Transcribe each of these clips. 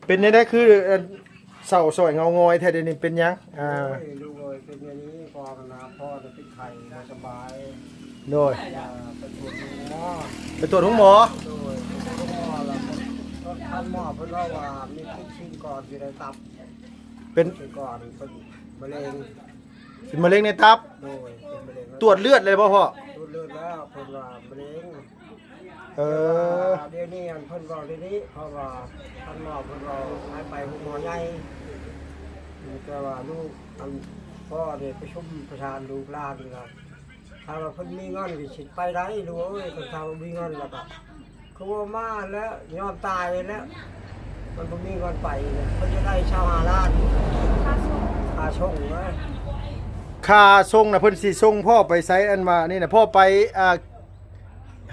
ເປັນແນວໃດ ຄື ອັນ ເສົ້າຊ້ອຍເງົາງອຍແທ້ດຽວນີ້ ເປັນຫຍັງ? ອ່າ ໂອ້ຍ ລູກເອີຍ ເປັນແນວນີ້ ພໍ່ນະ ພໍ່ນະ ເປັນໄຂ້ ບໍ່ສະບາຍ. ໂດຍ ອ່າ ໄປກວດໂຮງໝໍ. ໄປກວດໂຮງໝໍ? ໂດຍ ໄປກວດໂຮງໝໍ ແລ້ວທ່ານໝໍເພິ່ນເວົ້າວ່າ ມີຕິດຊີ້ນກ້ອນຢູ່ໃນຕັບ. ເປັນ ຊີ້ນກ້ອນ ເປັນມະເຮັງ. ເປັນມະເຮັງໃນຕັບ? ໂດຍ ເປັນມະເຮັງໃນຕັບ. ກວດເລືອດແລ້ວບໍ່ພໍ່? ກວດເລືອດແລ້ວ ເພິ່ນວ່າມະເຮັງ. ເອີ ແຕ່ວ່າດຽວນີ້ ອັນ ເພິ່ນເວົ້າດຽວນີ້ ເພາະວ່າທ່ານໝໍເພິ່ນເວົ້າໃຫ້ໄປໂຮງໝໍໃຫຍ່. ແຕ່ວ່າລູກ ອັນ ພໍ່ໄດ້ປະຊຸມປະສານລູກຫຼານລະ ຖ້າວ່າເພິ່ນມີເງິນກໍຊິໄປໄດ້ ລູກເອີຍ. ຄັນຖ້າວ່າມີເງິນລະກະ ຄືວ່າມາແລ້ວ ຍອມຕາຍແລ້ວ ມັນບໍ່ມີເງິນໄປ. ເພິ່ນຈະໄດ້ຊາວຫ້າລ້ານ ຄ່າສົ່ງ ຄ່າສົ່ງເດີ. ຄ່າສົ່ງນະ ເພິ່ນຊິສົ່ງພໍ່ໄປໃສ? ອັນວ່ານີ້ນະ ພໍ່ໄປ ອ່າ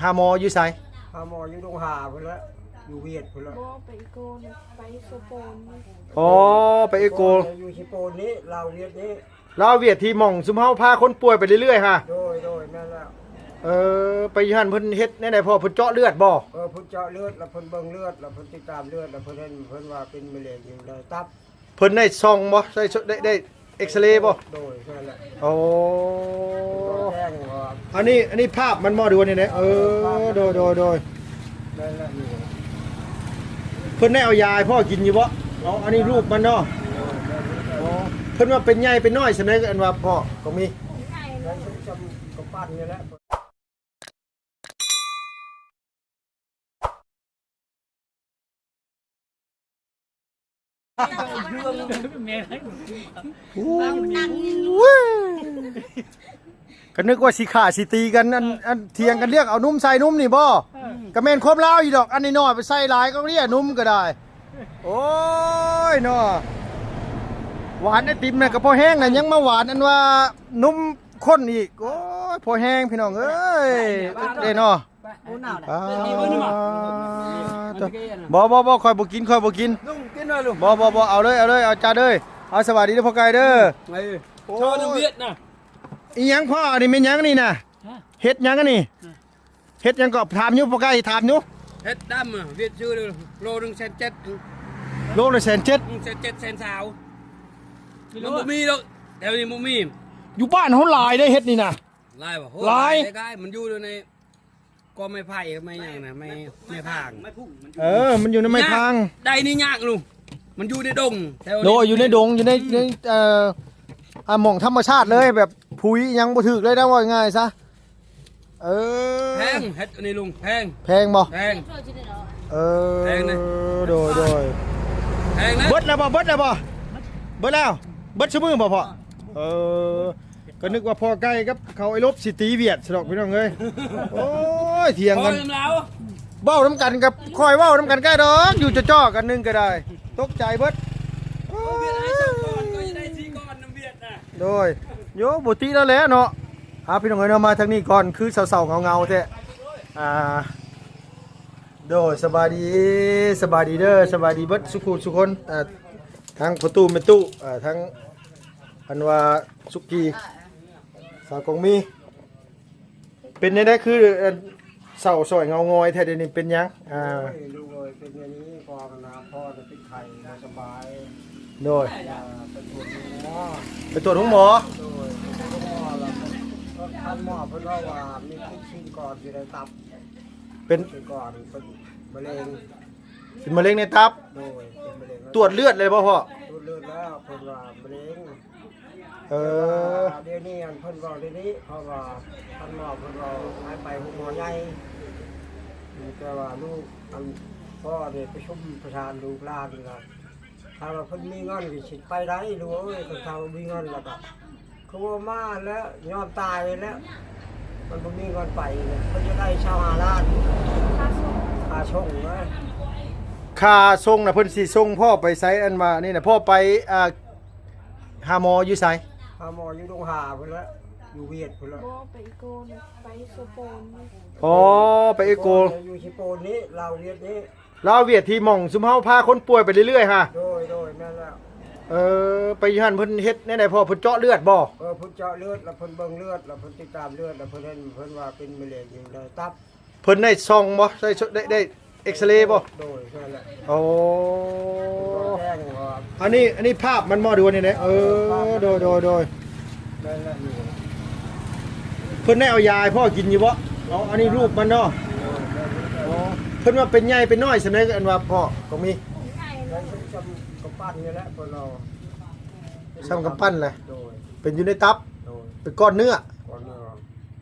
ຫາໝໍຢູ່ໃສ? ຫາໝໍຢູ່ດົງຫາພຸ້ນແຫຼະ ຢູ່ຫວຽດພຸ້ນແຫຼະ. ບໍ່ ໄປອີໂກນ ໄປສະໂປນ. ອໍ ໄປອີໂກນ ຢູ່ສະໂປນນີ້ ລາວຫວຽດນີ້. ລາວຫວຽດທີ່ໝ່ອງຊຸມເຮົາພາຄົນປ່ວຍໄປເລື້ອຍໆຫາ? ໂດຍ ໂດຍ ແມ່ນແລ້ວ. ເອີ ໄປຢູ່ຫັ້ນເພິ່ນເຮັດແນວໃດພໍ່? ເພິ່ນເຈາະເລືອດບໍ່? ເອີ ເພິ່ນເຈາະເລືອດ ແລ້ວເພິ່ນເບິ່ງເລືອດ ແລ້ວເພິ່ນຕິດຕາມເລືອດ ແລ້ວເພິ່ນເຫັນ ເພິ່ນວ່າເປັນມະເຮັງຢູ່ໃນຕັບ. ເພິ່ນໄດ້ສ່ອງບໍ່? ໄດ້ ໄດ້ ໄດ້ເອັກສະເຣບໍ່? ໂດຍ ແມ່ນແຫຼະ. ໂອ້ ເພິ່ນບອກແຈ້ງວ່າ ອັນນີ້ ອັນນີ້ພາບມັນບໍ່ ຫຼືວ່າແນວໃດ? ເອີ ເອີ ພາບມັນ ໂດຍ ໂດຍ ໂດຍ ແມ່ນແຫຼະ. ເພິ່ນໄດ້ເອົາຢາໃຫ້ພໍ່ກິນຢູ່ບໍ່? ເອົາ ອັນນີ້ຮູບມັນເນາະ. ໂດຍ ແມ່ນແຫຼະ. ອໍ ເພິ່ນວ່າເປັນໃຫຍ່ເປັນນ້ອຍສ່ຳໃດ ອັນວ່າພໍ່ກໍມີ ໃຫຍ່ເນາະ ສ່ຳກຳປັ້ນນີ້ແຫຼະ. ໂອ້ຍ ກໍນຶກວ່າຊິຂ້າຊິຕີກັນ ອັນ ອັນ ຖຽງກັນເລື່ອງເອົານົມໃສ່ນົມນີ້ບໍ່? ເອີ ກໍແມ່ນຄວາມລາວຢູ່ດອກ ອັນນ້ອຍໆໄປໃສ່ຫຼາຍກໍເລີຍນົມກໍໄດ້. ໂອ້ຍເນາະ ຫວານໄອຕິມນະກໍພໍແຮງນະ ຍັງມາຫວານອັນວ່ານົມ ຄົນອີກ. ໂອ້ຍ ພໍແຮງພີ່ນ້ອງເອີຍ ເດ້ເນາະ. ບໍ່ ບໍ່ ບໍ່ ຂ້ອຍບໍ່ກິນ ຂ້ອຍບໍ່ກິນ. ບໍ່ ບໍ່ ບໍ່ ເອົາເລີຍ ເອົາເລີຍ ເອົາຈານເລີຍ. ເອົາ ສະບາຍດີເດີພໍ່ໄກ່ເດີ. ໂອ້ ຊອນຫວຽດນະ. ອີຫຍັງພໍ່ ອັນນີ້ແມ່ນຫຍັງນີ້ນະ? ເຮັດຫຍັງອັນນີ້? ເຮັດຫຍັງກໍຖາມຢູ່ ພໍ່ໄກ່ຖາມຢູ່. ເຫັດດຳຫວຽດຊື້ໂລໜຶ່ງແສນເຈັດ ໂລລະແສນເຈັດ ແສນເຈັດ ແສນຊາວ. ມັນບໍ່ມີດອກ ແຖວນີ້ບໍ່ມີ. ຢູ່ບ້ານເຮົາຫຼາຍເດ້ເຫັດນີ້ນະ. ຫຼາຍບໍ່? ໂຫ ຫຼາຍ ຫຼາຍ ມັນຢູ່ໃນກໍໄມ້ໄຜ່ ໄມ້ຫຍັງນະ ໄມ້ ໄມ້ພາງ. ເອີ ມັນຢູ່ໃນໄມ້ພາງ. ໄດ້ນີ້ຍາກລູກ ມັນຢູ່ໃນດົງ ແຖວນີ້ ໂດຍ ຢູ່ໃນດົງ ຢູ່ໃນ ໃນ ເອີ ອ່າ ໝ່ອງທຳມະຊາດເລີຍ ແບບຜຸຍຫຍັງບໍ່ຖືກເລີຍນະ ເວົ້າງ່າຍໆຊະ. ເອີ ແພງ ເຫັດອັນນີ້ລຸງ ແພງ. ແພງບໍ່? ແພງ. ເອີ ແພງນະ. ໂດຍ ໂດຍ ແພງນະ. ເບິດແລ້ວບໍ່? ເບິດແລ້ວບໍ່? ເບິດແລ້ວ. ເບິດຊຸມື້ບໍ່ພໍ່? ເອີ ກໍນຶກວ່າພໍ່ໄກ່ກັບເຂົາໄອ້ລົບຊິຕີຫວຽດຊະດອກ ພີ່ນ້ອງເອີຍ. ໂອ້ຍ ຖຽງກັນ ເວົ້ານຳກັນກັບຂ້ອຍ ເວົ້ານຳກັນກໍໄດ້ດອກ ຢູ່ຈໍ້ໆກັນໜຶ່ງກໍໄດ້ ຕົກໃຈເບິດ. ໂອ້ຍ ໂດຍ ໂຍ ບໍ່ຕິແລ້ວແຫຼະເນາະ. ອ່າ ພີ່ນ້ອງເອີຍເນາະ ມາທາງນີ້ກ່ອນ ຄືເສົ້າໆເຫງົາໆແທ້. ອ່າ ໂດຍ ສະບາຍດີ ສະບາຍດີເດີ ສະບາຍດີເບິດສຸຜູ້ສຸຄົນ. ອ່າ ທັງພໍ່ຕູ້ແມ່ຕູ້ ອ່າ ທັງ ອັນວ່າ ສຸກີ ສາວກອງມີ ເປັນແນວໃດ ຄື ອັນ ເສົ້າຊ້ອຍເຫງົາງອຍແທ້ດຽວນີ້ ເປັນຫຍັງ? ອ່າ ໂອ້ຍ ລູກເອີຍ ເປັນແນວນີ້ ພໍ່ນະ ພໍ່ນະ ເປັນໄຂ້ ບໍ່ສະບາຍ. ໂດຍ ອ່າ ໄປກວດໂຮງໝໍ. ໄປກວດໂຮງໝໍ? ໂດຍ ໄປກວດໂຮງໝໍ ແລ້ວທ່ານໝໍເພິ່ນເວົ້າວ່າ ມີຕິດຊີ້ນກ້ອນຢູ່ໃນຕັບ. ເປັນ ຊີ້ນກ້ອນ ເປັນມະເຮັງ. ເປັນມະເຮັງໃນຕັບ? ໂດຍ ເປັນມະເຮັງໃນຕັບ. ກວດເລືອດແລ້ວບໍ່ພໍ່? ກວດເລືອດແລ້ວ ເພິ່ນວ່າມະເຮັງ. ເອີ ແຕ່ວ່າດຽວນີ້ ອັນ ເພິ່ນເວົ້າດຽວນີ້ ເພາະວ່າທ່ານໝໍເພິ່ນເວົ້າໃຫ້ໄປໂຮງໝໍໃຫຍ່. ແຕ່ວ່າລູກ ອັນ ພໍ່ໄດ້ປະຊຸມປະສານລູກຫຼານລະ ຖ້າວ່າເພິ່ນມີເງິນກໍຊິໄປໄດ້ ລູກເອີຍ. ຄັນຖ້າວ່າມີເງິນລະກະ ຄືວ່າມາແລ້ວ ຍອມຕາຍແລ້ວ ມັນບໍ່ມີເງິນໄປ. ເພິ່ນຈະໄດ້ຊາວຫ້າລ້ານ ຄ່າສົ່ງ ຄ່າສົ່ງເດີ. ຄ່າສົ່ງນະ ເພິ່ນຊິສົ່ງພໍ່ໄປໃສ? ອັນວ່ານີ້ນະ ພໍ່ໄປ ອ່າ ຫາໝໍຢູ່ໃສ? ຫາໝໍຢູ່ດົງຫາພຸ້ນແຫຼະ ຢູ່ຫວຽດພຸ້ນແຫຼະ. ບໍ່ ໄປອີໂກນ ໄປສະໂປນ. ອໍ ໄປອີໂກນ ຢູ່ສະໂປນນີ້ ລາວຫວຽດນີ້. ລາວຫວຽດທີ່ໝ່ອງຊຸມເຮົາພາຄົນປ່ວຍໄປເລື້ອຍໆຫາ? ໂດຍ ໂດຍ ແມ່ນແລ້ວ. ເອີ ໄປຢູ່ຫັ້ນເພິ່ນເຮັດແນວໃດພໍ່? ເພິ່ນເຈາະເລືອດບໍ່? ເອີ ເພິ່ນເຈາະເລືອດ ແລ້ວເພິ່ນເບິ່ງເລືອດ ແລ້ວເພິ່ນຕິດຕາມເລືອດ ແລ້ວເພິ່ນເຫັນ ເພິ່ນວ່າເປັນມະເຮັງຢູ່ໃນຕັບ. ເພິ່ນໄດ້ສ່ອງບໍ່? ໄດ້ ໄດ້ ໄດ້ເອັກສະເຣບໍ່? ໂດຍ ແມ່ນແຫຼະ. ໂອ້ ອັນນີ້ ອັນນີ້ພາບມັນບໍ່ ຫຼືວ່າແນວໃດ? ເອີ ໂດຍ ໂດຍ ໂດຍ ແມ່ນແລ້ວຢູ່ ເພິ່ນໄດ້ເອົາຢາໃຫ້ພໍ່ກິນຢູ່ບໍ່? ເອົາ ອັນນີ້ຮູບມັນເນາະ. ເພິ່ນວ່າເປັນໃຫຍ່ເປັນນ້ອຍສ່ຳໃດ ອັນວ່າພໍ່ກໍມີ ໃຫຍ່ເນາະ ສ່ຳກຳປັ້ນນີ້ແຫຼະ ເພິ່ນເອົາ ສ່ຳກຳປັ້ນແຫຼະ. ໂດຍ ເປັນຢູ່ໃນຕັບ ໂດຍ ເປັນກ້ອນເນື້ອ ກ້ອນເນື້ອ.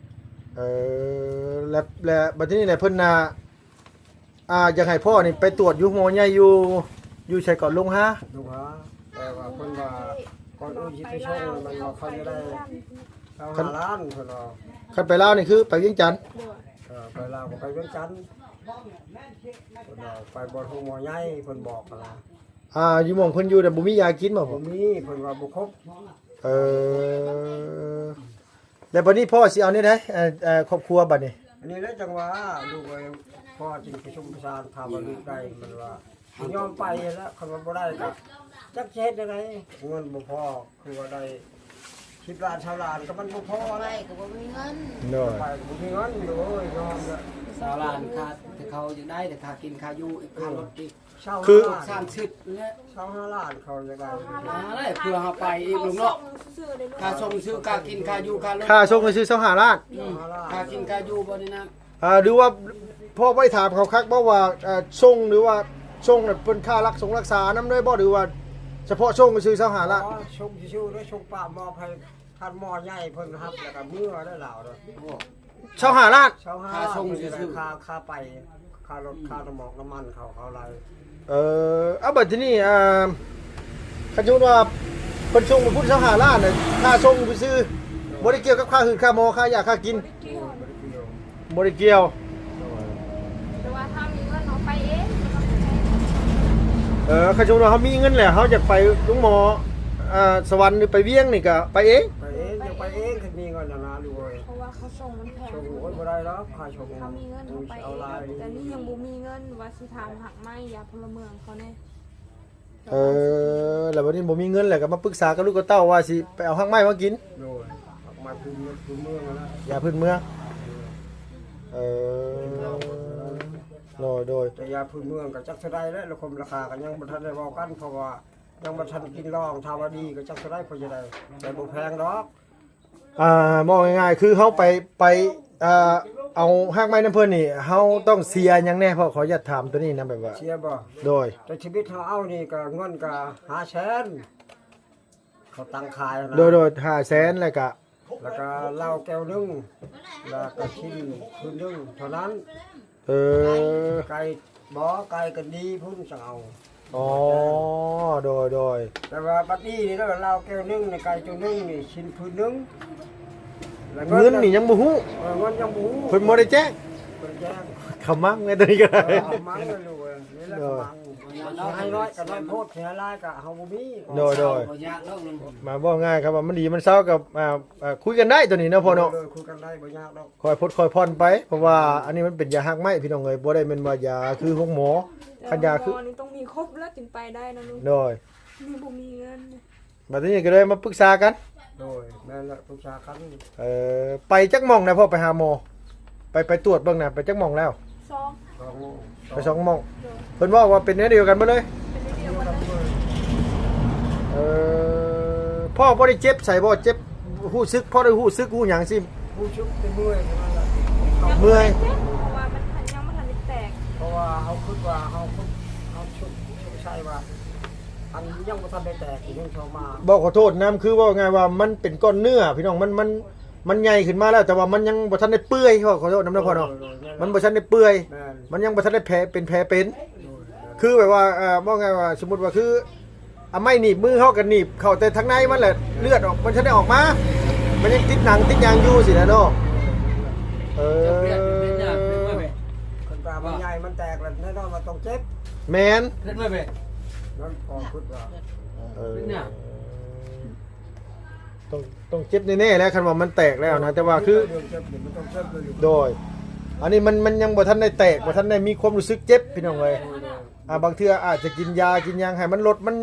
ເອີ ແລ້ວ ແລ້ວບັດທີນີ້ແຫຼະ ເພິ່ນນະ ອ່າ ຢາກໃຫ້ພໍ່ນີ້ໄປຕວດຢູ່ໂຮງໝໍໃຫຍ່ຢູ່ ຢູ່ໃສເກາະ ໂລງຮາ ໂລງຮາ. ແຕ່ວ່າເພິ່ນວ່າກ່ອນອື່ນຊິໄປສົ່ງ ມັນວ່າເຂົາຈະໄດ້ຊາວຫ້າລ້ານ ເພິ່ນວ່າ. ຄັນໄປລາວນີ້ຄືໄປວຽງຈັນ? ໂດຍ ເອີ ໄປລາວກໍໄປວຽງຈັນ ເພິ່ນວ່າໄປບ່ອນໂຮງໝໍໃຫຍ່ ເພິ່ນບອກຫັ້ນນະ. ອ່າ ຢູ່ໝ່ອງເພິ່ນຢູ່ນະ ບໍ່ມີຢາກິນບໍ່? ບໍ່ມີ ເພິ່ນວ່າບໍ່ຄົບ. ເອີ ແລ້ວບັດນີ້ພໍ່ຊິເອົາແນວໃດ ເອີ ເອີ ຄອບຄົວບັດນີ້? ອັນນີ້ແຫຼະ ຈັ່ງວ່າລູກເອີຍ ພໍ່ຈຶ່ງປະຊຸມປະສານ ຖ້າວ່າລູກໄດ້ ມັນວ່າຊິຍອມໄປຫັ້ນແຫຼະ ຄັນວ່າບໍ່ໄດ້ກໍຈັກຊິເຮັດແນວໃດ ເງິນບໍ່ພໍ. ຄືວ່າໄດ້ສິບລ້ານ ຊາວລ້ານ ກໍມັນບໍ່ພໍ ບໍ່ໄດ້ກໍບໍ່ມີເງິນ. ໂດຍ ໄປກໍບໍ່ມີເງິນ. ໂອ້ຍ ຍອມແລ້ວ ຊາວລ້ານ ຄ່າ ແຕ່ເຂົາຢາກໄດ້ ແຕ່ຄ່າກິນຄ່າຢູ່ອີກ ຄ່າລົດອີກ ຊາວຫ້າ ຄື ລ້ານ ສາມສິບແຫຼະ ຊາວຫ້າລ້ານ ເຂົາຢາກໄດ້ ຊາວຫ້າລ້ານ ເພື່ອເຮົາໄປອີກ ລຸງເນາະ. ຄ່າສົ່ງຊື່ ຄ່າກິນ ຄ່າຢູ່ ຄ່າລົດ ຄ່າສົ່ງຊື່ ຊາວຫ້າລ້ານ. ອືມ ຊາວຫ້າລ້ານ ຄ່າກິນຄ່າຢູ່ບໍ່ໄດ້ນຳ. ອ່າ ຫຼືວ່າພໍ່ໄປຖາມເຂົາຄັກບໍ່ວ່າ ເອີ ສົ່ງ ຫຼືວ່າສົ່ງເພິ່ນຄ່າລັກສົງລັກສານຳເລີຍບໍ່ ຫຼືວ່າສະເພາະສົ່ງຊື່ ຊາວຫ້າລ້ານ? ອໍ ສົ່ງຊື່ໆ ສົ່ງປະມອບໃຫ້ທ່ານໝໍໃຫຍ່ເພິ່ນຮັບ ແລ້ວກໍເມືອໄດ້ລາວເດີ. ຊາວຫ້າລ້ານ ຊາວຫ້າ ຄ່າສົ່ງຊື່ໆ ຄ່າ ຄ່າໄປ ຄ່າລົດ ຄ່ານ້ຳໝອກນ້ຳມັນເຂົາ ເຂົາໄລ່. ເອີ ເອົາ ບັດທີນີ້ ອ່າ ຄັນສົມມຸດວ່າເພິ່ນສົ່ງໄປພຸ້ນ ຊາວຫ້າລ້ານ ຄ່າສົ່ງຊື່ໆ ບໍ່ໄດ້ກ່ຽວກັບຄ່າຮືດຄ່າໝໍ ຄ່າຢາຄ່າກິນ. ບໍ່ໄດ້ກ່ຽວ ບໍ່ໄດ້ກ່ຽວ ແຕ່ວ່າຖ້າມີເງິນເຮົາໄປເອງ. ເອີ ຄັນສົມມຸດວ່າເຮົາມີເງິນແລ້ວ ເຮົາຢາກໄປໂຮງໝໍ ອ່າ ສະຫວັນ ຫຼືໄປວຽງນີ້ກໍໄປເອງ ໄປເອງ ຢາກໄປເອງ ຄັນມີເງິນນະນະ ລູກເອີຍ. ເພາະວ່າຄ່າສົ່ງມັນແພງ ໂອ້ຍ ບໍ່ໄດ້ດອກຄ່າສົ່ງ. ຖ້າມີເງິນເຮົາໄປເອງ ແຕ່ນີ້ຍັງບໍ່ມີເງິນ ວ່າຊິຖາມຮາກໄມ້ຢາພົນລະເມືອງເຂົາແດ່. ເອີ ແລ້ວບັດນີ້ບໍ່ມີເງິນ ແລ້ວກໍມາປຶກສາກັບລູກກັບເຕົ້າວ່າຊິໄປເອົາຮາກໄມ້ມາກິນ. ໂດຍ ຮາກໄມ້ພື້ນເມືອງ ພື້ນເມືອງຫັ້ນນະ ຢາພື້ນເມືອງ. ເອີ ໂດຍ ໂດຍ ແຕ່ຢາພື້ນເມືອງກໍຈັກເທົ່າໃດແຫຼະ ລະຄົມລາຄາກໍຍັງບໍ່ທັນໄດ້ເວົ້າກັນ ເພາະວ່າຍັງບໍ່ທັນກິນລອງ. ຖ້າວ່າດີກໍຈັກເທົ່າໃດພໍຈະໄດ້ ແຕ່ບໍ່ແພງດອກ. ອ່າ ເວົ້າງ່າຍໆ ຄືເຮົາໄປ ໄປ ອ່າ ເອົາຮາກໄມ້ນຳເພິ່ນນີ້ ເຮົາຕ້ອງເສຍຫຍັງແດ່? ເພາະຂໍອະນຸຍາດຖາມໂຕນີ້ນຳ ແບບວ່າ ເສຍບໍ່? ໂດຍ ແຕ່ຊີວິດເຮົາເອົານີ້ກໍເງິນກໍຫ້າແສນ ເຂົາຕັ້ງຂາຍນະ. ໂດຍໆ ຫ້າແສນ ແລ້ວກະ ແລ້ວກະເຫຼົ້າແກ້ວໜຶ່ງ ແລ້ວກະຊີ້ນຄືນໜຶ່ງເທົ່ານັ້ນ. ເອີ ໄກ່ບໍ່ ໄກ່ກໍດີພຸ້ນຈັ່ງເອົາ. ອໍ ໂດຍໆ ແຕ່ວ່າບັດນີ້ນີ້ເດີ ເຫຼົ້າແກ້ວໜຶ່ງ ໄກ່ໂຕໜຶ່ງນີ້ ຊີ້ນພື້ນໜຶ່ງ ແລ້ວເງິນ ເງິນນີ້ຍັງບໍ່ຮູ້. ເອີ ເງິນຍັງບໍ່ຮູ້ ເພິ່ນບໍ່ໄດ້ແຈ້ງ ບໍ່ໄດ້ແຈ້ງ. ຂະມັງແດ່ໂຕນີ້ກໍໄດ້ ເອີ ຂະມັງແດ່ລູກເອີຍ. ນີ້ແຫຼະ ໂດຍ ຂະມັງ ຊິໃຫ້ນ້ອຍກໍນ້ອຍໂພດ ຊິໃຫ້ຫຼາຍກໍເຮົາບໍ່ມີ. ໂດຍໆ ບໍ່ຍາກດອກ ມາເວົ້າງ່າຍ ຄັນວ່າມັນດີມັນເຊົາກໍ ອ່າ ອ່າ ຄຸຍກັນໄດ້ໂຕນີ້ເນາະພໍ່ເນາະ. ໂດຍໆ ຄຸຍກັນໄດ້ ບໍ່ຍາກດອກ. ຄ່ອຍພົດຄ່ອຍຜ່ອນໄປ ເພາະວ່າອັນນີ້ມັນເປັນຢາຮາກໄມ້ພີ່ນ້ອງເອີຍ ບໍ່ໄດ້ແມ່ນວ່າຢາຄືໂຮງໝໍ. ຄັນຢາຄື ໝໍນີ້ຕ້ອງມີຄົບແລ້ວຈຶ່ງໄປໄດ້ນະລຸງ. ໂດຍ ນີ້ບໍ່ມີເງິນ. ບັດນີ້ກໍເລີຍມາປຶກສາກັນ. ໂດຍ ແມ່ນລະ ປຶກສາກັນ. ເອີ ໄປຈັກໝ່ອງນະພໍ່ ໄປຫາໝໍ ໄປ ໄປຕວດເບິ່ງນະ ໄປຈັກໝ່ອງແລ້ວ? ສອງ ສອງໝ່ອງ ໄປສອງໝ່ອງ. ໂດຍ ເພິ່ນເວົ້າວ່າເປັນແນວດຽວກັນເບິດເລີຍ. ເປັນແນວດຽວກັນເບິດ. ເອີ ພໍ່ບໍ່ໄດ້ເຈັບໃສບໍ່? ເຈັບ ຮູ້ສຶກ ພໍໄດ້ຮູ້ສຶກຮູ້ຫຍັງຊິ? ຮູ້ສຶກແຕ່ເມື່ອຍເທົ່ານັ້ນແຫຼະ. ເມື່ອຍ ເຈັບ ເພາະວ່າມັນຍັງບໍ່ທັນໄດ້ແຕກ. ເພາະວ່າເຮົາຄິດວ່າ ເຮົາຄິດ ເຮົາຊຸກ ຊຸກໃສ່ວ່າ ອັນຍັງບໍ່ທັນໄດ້ແຕກ ຍັງເຂົ້າມາ. ບໍ່ ຂໍໂທດນຳ ຄືເວົ້າງ່າຍວ່າມັນເປັນກ້ອນເນື້ອພີ່ນ້ອງ ມັນ ມັນ ມັນໃຫຍ່ຂຶ້ນມາແລ້ວ ແຕ່ວ່າມັນຍັງບໍ່ທັນໄດ້ເປື່ອຍ. ຂໍ ຂໍໂທດນຳເນາະພໍ່ເນາະ. ໂດຍ ໂດຍ ໂດຍ ມັນບໍ່ທັນໄດ້ເປື່ອຍ. ແມ່ນ ມັນຍັງບໍ່ທັນໄດ້ແຜ ເປັນແຜເປັນ. ໂດຍ ໂດຍ ຄືແບບວ່າ ເອີ ເວົ້າງ່າຍວ່າ ສົມມຸດວ່າຄື ເອົາໄມ້ໜີບມື ເຮົາກໍໜີບເຂົ້າແຕ່ທາງໃນມັນແຫຼະ ເລືອດອອກ ມັນທັນໄດ້ອອກມາ ມັນຍັງຕິດໜັງຕິດຫຍັງຢູ່ຊີ້ນະເນາະ. ເອີ ຄັນວ່າມັນໃຫຍ່ມັນແຕກແລ້ວ ແນ່ນອນວ່າຕ້ອງເຈັບ. ແມ່ນ ນັ້ນພໍ່ຄິດວ່າ ເອີ ຕ້ອງ ຕ້ອງເຈັບແນ່ໆແຫຼະ ຄັນວ່າມັນແຕກແລ້ວນະ ແຕ່ວ່າຄື ເລື່ອງເຈັບນີ້ມັນຕ້ອງເຈັບເລີຍ. ໂດຍ ອັນນີ້ມັນ ມັນຍັງບໍ່ທັນໄດ້ແຕກ ບໍ່ທັນໄດ້ມີຄວາມຮູ້ສຶກເຈັບ ພີ່ນ້ອງເອີຍ. ອ່າ ບາງເທື່ອອາດຈະກິນຢາກິນຫຍັງໃຫ້ມັນລົດ ມັນ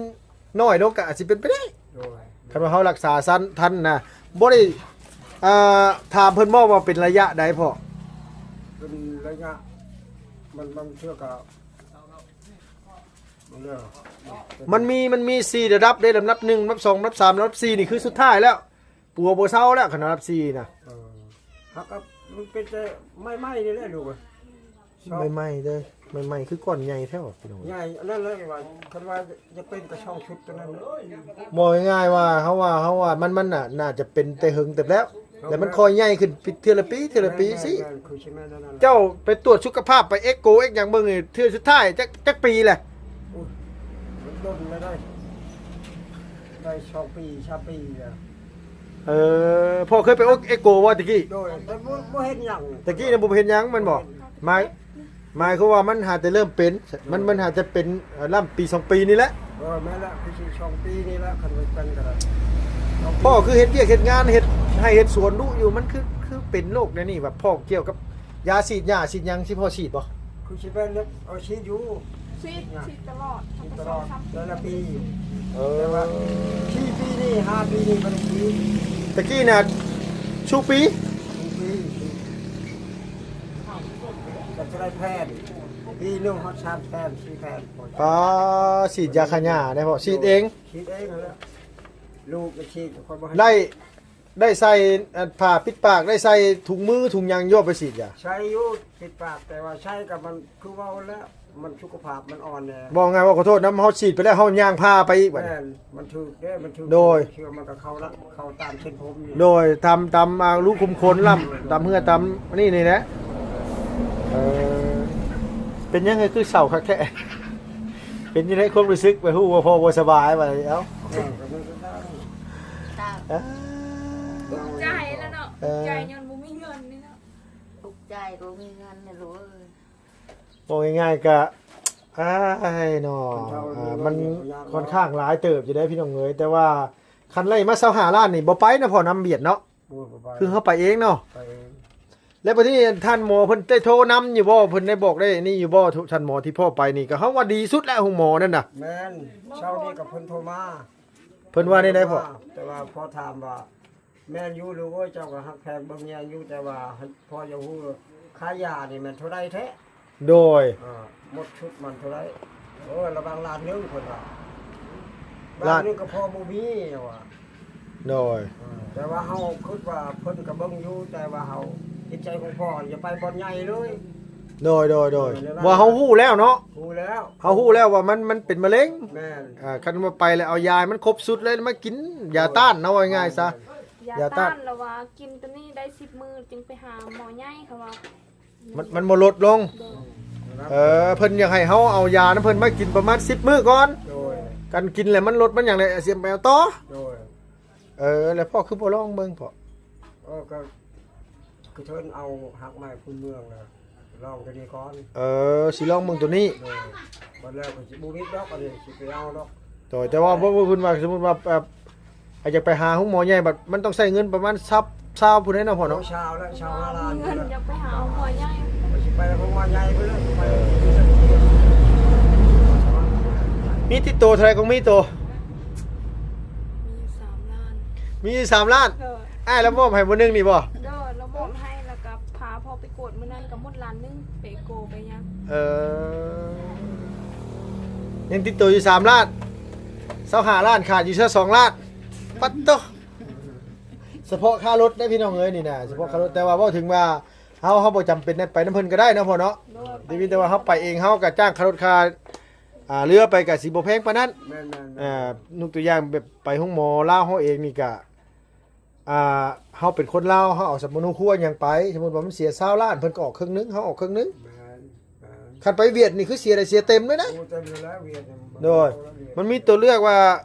ນ້ອຍລົງກໍອາດຊິເປັນໄປໄດ້. ໂດຍ ຄັນວ່າເຮົາຮັກສາສັນ ທັນນະ ບໍ່ໄດ້ ອ່າ ຖາມເພິ່ນບໍ່ວ່າເປັນໄລຍະໃດພໍ່? ເປັນໄລຍະ ມັນບາງເທື່ອກໍ ມັນມີ ມັນມີສີ່ລະດັບເດ້ ລຳດັບໜຶ່ງ ລຳດັບສອງ ລຳດັບສາມ ລຳດັບສີ່ນີ້ຄືສຸດທ້າຍແລ້ວ ປົວບໍ່ເຊົາແລ້ວ ຄັນລຳດັບສີ່ນະ. ເອີ ຫາກກໍມັນເປັນແຕ່ໄມ້ໆນີ້ແຫຼະລູກເອີຍ. ໄມ້ໆເດີ ໄມ້ໆຄືກ້ອນໃຫຍ່ແທ້ວະ ພີ່ນ້ອງເອີຍ. ໃຫຍ່ ອັນນັ້ນແຫຼະວ່າ ຄັນວ່າຢາກເປັນກໍສອງຊຸດຕົວນັ້ນ. ເວົ້າງ່າຍໆວ່າ ເຮົາວ່າ ເຮົາວ່າມັນ ມັນໜ້າ ໜ້າຈະເປັນແຕ່ເຫິງເຕີບແລ້ວ ແລ້ວມັນຄ່ອຍໃຫຍ່ຂຶ້ນເທື່ອລະປີ ເທື່ອລະປີຊີ້. ແມ່ນໆ ຄືຊິແມ່ນແນວນັ້ນ. ເຈົ້າໄປຕວດສຸຂະພາບ ໄປເອັກໂກ ເອັກຫຍັງເບິ່ງນີ້ ເທື່ອສຸດທ້າຍຈັກ ຈັກປີແຫຼະ? ໂອ້ຍ ມັນດົນແລ້ວໄດ໋ ໄດ້ສອງປີ ສາມປີແລ້ວ. ເອີ ພໍ່ເຄີຍໄປເອັກໂກບໍ່ແຕ່ກີ້? ໂດຍ ແຕ່ບໍ່ ບໍ່ເຫັນຫຍັງ ແຕ່ກີ້ນະບໍ່ເຫັນຫຍັງແມ່ນບໍ່? ບໍ່ເຫັນ. ໝາຍ ໝາຍຄວາມວ່າມັນຫາແຕ່ເລີ່ມເປັນ ໂດຍ ມັນ ມັນຫາແຕ່ເປັນ ເອີ ລຳປີສອງປີນີ້ແຫຼະ. ເອີ ແມ່ນລະ ຄືຊິສອງປີນີ້ລະ ຄັນວ່າເປັນກໍໄດ້. ພໍ່ຄືເຮັດວຽກເຮັດງານ ເຮັດໄຮ່ເຮັດສວນດຸຢູ່ ມັນຄື ຄືເປັນໂລກແນວນີ້ ແບບພໍ່ກ່ຽວກັບຢາສີດຫຍ້າສີດຫຍັງ ຊິພໍ່ສີດບໍ່? ຄືຊິແມ່ນເນາະ ເອົາ ສີດຢູ່ ສີດ ສີດຕະຫຼອດ ສີດຕະຫຼອດ ສອງສາມປີ ແຕ່ລະປີ. ເອີ ແຕ່ວ່າສີ່ປີນີ້ ຫ້າປີນີ້ບໍ່ໄດ້ສີດ. ແຕ່ກີ້ນະ ຊຸປີ ຊຸປີ ກໍຈະໄດ້ແຜ່ນ ປີໜຶ່ງຮອດສາມແຜ່ນ ສີ່ແຜ່ນ. ປ້າ ສີດຢາຂ້າຫຍ້າໄດ້ບໍ່? ສີດເອງ ສີດເອງຫັ້ນແຫຼະ ລູກກໍສີດ ຂ້ອຍບໍ່ໃຫ້ ໄດ້ ໄດ້ໃສ່ ອັນ ຜ້າປິດປາກ ໄດ້ໃສ່ຖົງມືຖົງຫຍັງຢູ່ບໍ່ ໄປສີດຢາ? ໃສ່ຢູ່ ປິດປາກ ແຕ່ວ່າໃສ່ກໍມັນ ຄືເວົ້າແລ້ວ ມັນສຸຂະພາບມັນອ່ອນແດ່. ເວົ້າງ່າຍວ່າ ຂໍໂທດນຳ ເຮົາສີດໄປແລ້ວ ເຮົາຍ່າງຜ່າໄປອີກບັດນີ້. ແມ່ນ ມັນຖືກເດ້ ມັນຖືກ ໂດຍ ເຊື້ອມັນກໍເຂົ້າລະ ເຂົ້າຕາມເສັ້ນຜົມນີ້. ໂດຍ ຕາມ ຕາມ ອ່າ ຮູຂຸມຂົນລຳ ຕາມເຫື່ອຕາມນີ້ ນີ້ແຫຼະ. ເອີ ເປັນຫຍັງຄືເສົ້າຄັກແທ້? ເປັນຈັ່ງໃດຄວາມຮູ້ສຶກ ໄປຮູ້ວ່າພໍ່ບໍ່ສະບາຍບັດນີ້? ເອົ້າ ເອີ ກໍມັນກໍເສົ້າ ເສົ້າ ເອີ ທຸກໃຈແລ້ວເນາະ ເອີ ທຸກໃຈຍ້ອນບໍ່ມີເງິນນີ້ເນາະ. ທຸກໃຈບໍ່ມີເງິນນະລູກເອີຍ. ເວົ້າງ່າຍໆກະ ອ້າຍເນາະ ມັນຄ່ອນຂ້າງຫຼາຍເຕີບຢູ່ເດ້ພີ່ນ້ອງເອີຍ ແຕ່ວ່າຄັນໄລ່ມາຊາວຫ້າລ້ານນີ້ບໍ່ໄປນະພໍ່ນຳວຽດເນາະ. ໂອ້ຍ ບໍ່ໄປ ຄືເຮົາໄປເອງເນາະ ໄປເອງ. ແລ້ວບັດນີ້ທ່ານໝໍເພິ່ນໄດ້ໂທນຳຢູ່ບໍ່? ເພິ່ນໄດ້ບອກໄດ້ນີ້ຢູ່ບໍ່? ທ່ານໝໍທີ່ພໍ່ໄປນີ້ ກໍເຮົາວ່າດີສຸດແລ້ວ ໂຮງໝໍນັ້ນນະ. ແມ່ນ ເຊົ້ານີ້ກໍເພິ່ນໂທມາ. ເພິ່ນວ່າແນວໃດພໍ່? ແຕ່ວ່າພໍ່ຖາມວ່າ ແມ່ນຢູ່ລູກເອີຍ ເຈົ້າກໍຮັກແພງເບິ່ງແຍງຢູ່ ແຕ່ວ່າໃຫ້ພໍ່ຢາກຮູ້ ຄ່າຢານີ້ແມ່ນເທົ່າໃດແທ້? ໂດຍ ອ່າ ໝົດຊຸດມັນເທົ່າໃດ? ເອີ ລະຫວ່າງລ້ານໜຶ່ງ ເພິ່ນວ່າ ລ້ານ ລ້ານໜຶ່ງກໍພໍບໍ່ມີວ່າ. ໂດຍ ເອີ ແຕ່ວ່າເຮົາຄິດວ່າເພິ່ນກໍເບິ່ງຢູ່ ແຕ່ວ່າເຮົາ ຈິດໃຈຂອງພໍ່ຢ່າໄປບ່ອນໃຫຍ່ເລີຍ. ໂດຍ ໂດຍ ໂດຍ ເອີ ວ່າເຮົາຮູ້ແລ້ວເນາະ ຮູ້ແລ້ວ ເຮົາຮູ້ແລ້ວວ່າມັນ ມັນເປັນມະເຮັງ. ແມ່ນ ອ່າ ຄັນວ່າໄປແລ້ວເອົາຢາໃຫ້ມັນຄົບຊຸດເລີຍ ມາກິນຢາ ໂດຍ ຕ້ານເນາະ ເວົ້າງ່າຍໆຊະ ຢາ ຢາຕ້ານ ຕ້ານ ແລ້ວວ່າກິນຕົວນີ້ໄດ້ສິບມື້ຈຶ່ງໄປຫາໝໍໃຫຍ່ ເຂົາວ່າ ມັນ ມັນບໍ່ລົດລົງ. ໂດຍ ເອີ ເພິ່ນຢາກໃຫ້ເຮົາເອົາຢານຳເພິ່ນມາກິນປະມານສິບມື້ກ່ອນ. ໂດຍ ຄັນກິນແລ້ວມັນລົດມັນຫຍັງແລ້ວ ຊິໄປເອົາຕໍ່. ໂດຍ ເອີ ແລ້ວພໍ່ຄືບໍ່ລອງເບິ່ງພໍ່? ເອີ ກໍ ຄືເພິ່ນເອົາຮາກໄມ້ພື້ນເມືອງນະ ລອງຕົວນີ້ກ່ອນ. ເອີ ຊິລອງເບິ່ງຕົວນີ້. ໂດຍ ບັດແລ້ວກໍຊິບໍ່ຜິດດອກ ອັນນີ້ຊິໄປເອົາດອກ. ໂດຍ ແຕ່ວ່າ ເອີ ເພິ່ນວ່າ ສົມມຸດວ່າ ເອີ ອາດຈະໄປຫາໂຮງໝໍໃຫຍ່ ບັດມັນຕ້ອງໃຊ້ເງິນປະມານຊາວ ຊາວພຸ້ນເດ້ເນາະພໍ່ເນາະ. ໂອ້ ຊາວແລ້ວ ຊາວຫ້າລ້ານ ເງິນຢາກໄປຫາໂຮງໝໍໃຫຍ່ ຊິໄປໂຮງໝໍໃຫຍ່ພຸ້ນແຫຼະ ໄປ. ມີຕິດໂຕເທົ່າໃດ ກອງມີໂຕ? ມີຢູ່ສາມລ້ານ ມີຢູ່ສາມລ້ານ. ໂດຍ ອ້າຍລະມອບໃຫ້ມື້ໜຶ່ງນີ້ບໍ່? ໂດຍ ລະມອບໃຫ້ ລະກະພາພໍ່ໄປກວດມື້ນັ້ນກະໝົດລ້ານໜຶ່ງ ໄປເອັກໂກໄປຫຍັງ. ເອີ ຍັງຕິດໂຕຢູ່ສາມລ້ານ ຊາວຫ້າລ້ານ ຂາດຢູ່ຊາວສອງລ້ານ. ປັດໂຕ ສະເພາະຄ່າລົດເດ້ພີ່ນ້ອງເອີຍນີ້ນະ ສະເພາະຄ່າລົດ. ແຕ່ວ່າເວົ້າເຖິງວ່າເຮົາ ເຮົາບໍ່ຈຳເປັນໄດ້ໄປນຳເພິ່ນກໍໄດ້ເນາະພໍ່ເນາະ. ໂດຍ ແຕ່ມີແຕ່ວ່າເຮົາໄປເອງ ເຮົາກໍຈ້າງຄ່າລົດຄ່າ ອ່າ ເຮືອໄປກໍຊິບໍ່ແພງປານນັ້ນ. ແມ່ນໆໆ ອ່າ ຍົກຕົວຢ່າງແບບໄປໂຮງໝໍລາວເຮົາເອງນີ້ກໍ ອ່າ ເຮົາເປັນຄົນລາວ ເຮົາເອົາສຳມະໂນຄົວຫຍັງໄປ ສົມມຸດວ່າມັນເສຍຊາວລ້ານ ເພິ່ນກໍອອກເຄິ່ງໜຶ່ງ ເຮົາອອກເຄິ່ງໜຶ່ງ. ແມ່ນ ແມ່ນ ຄັນໄປຫວຽດນີ້ຄືເສຍໄດ້ເສຍເຕັມເລີຍນະ. ໂອ້ ເຕັມຢູ່ແລ້ວຫວຽດນີ້. ໂດຍ ມັນມີຕົວເລືອກວ່າ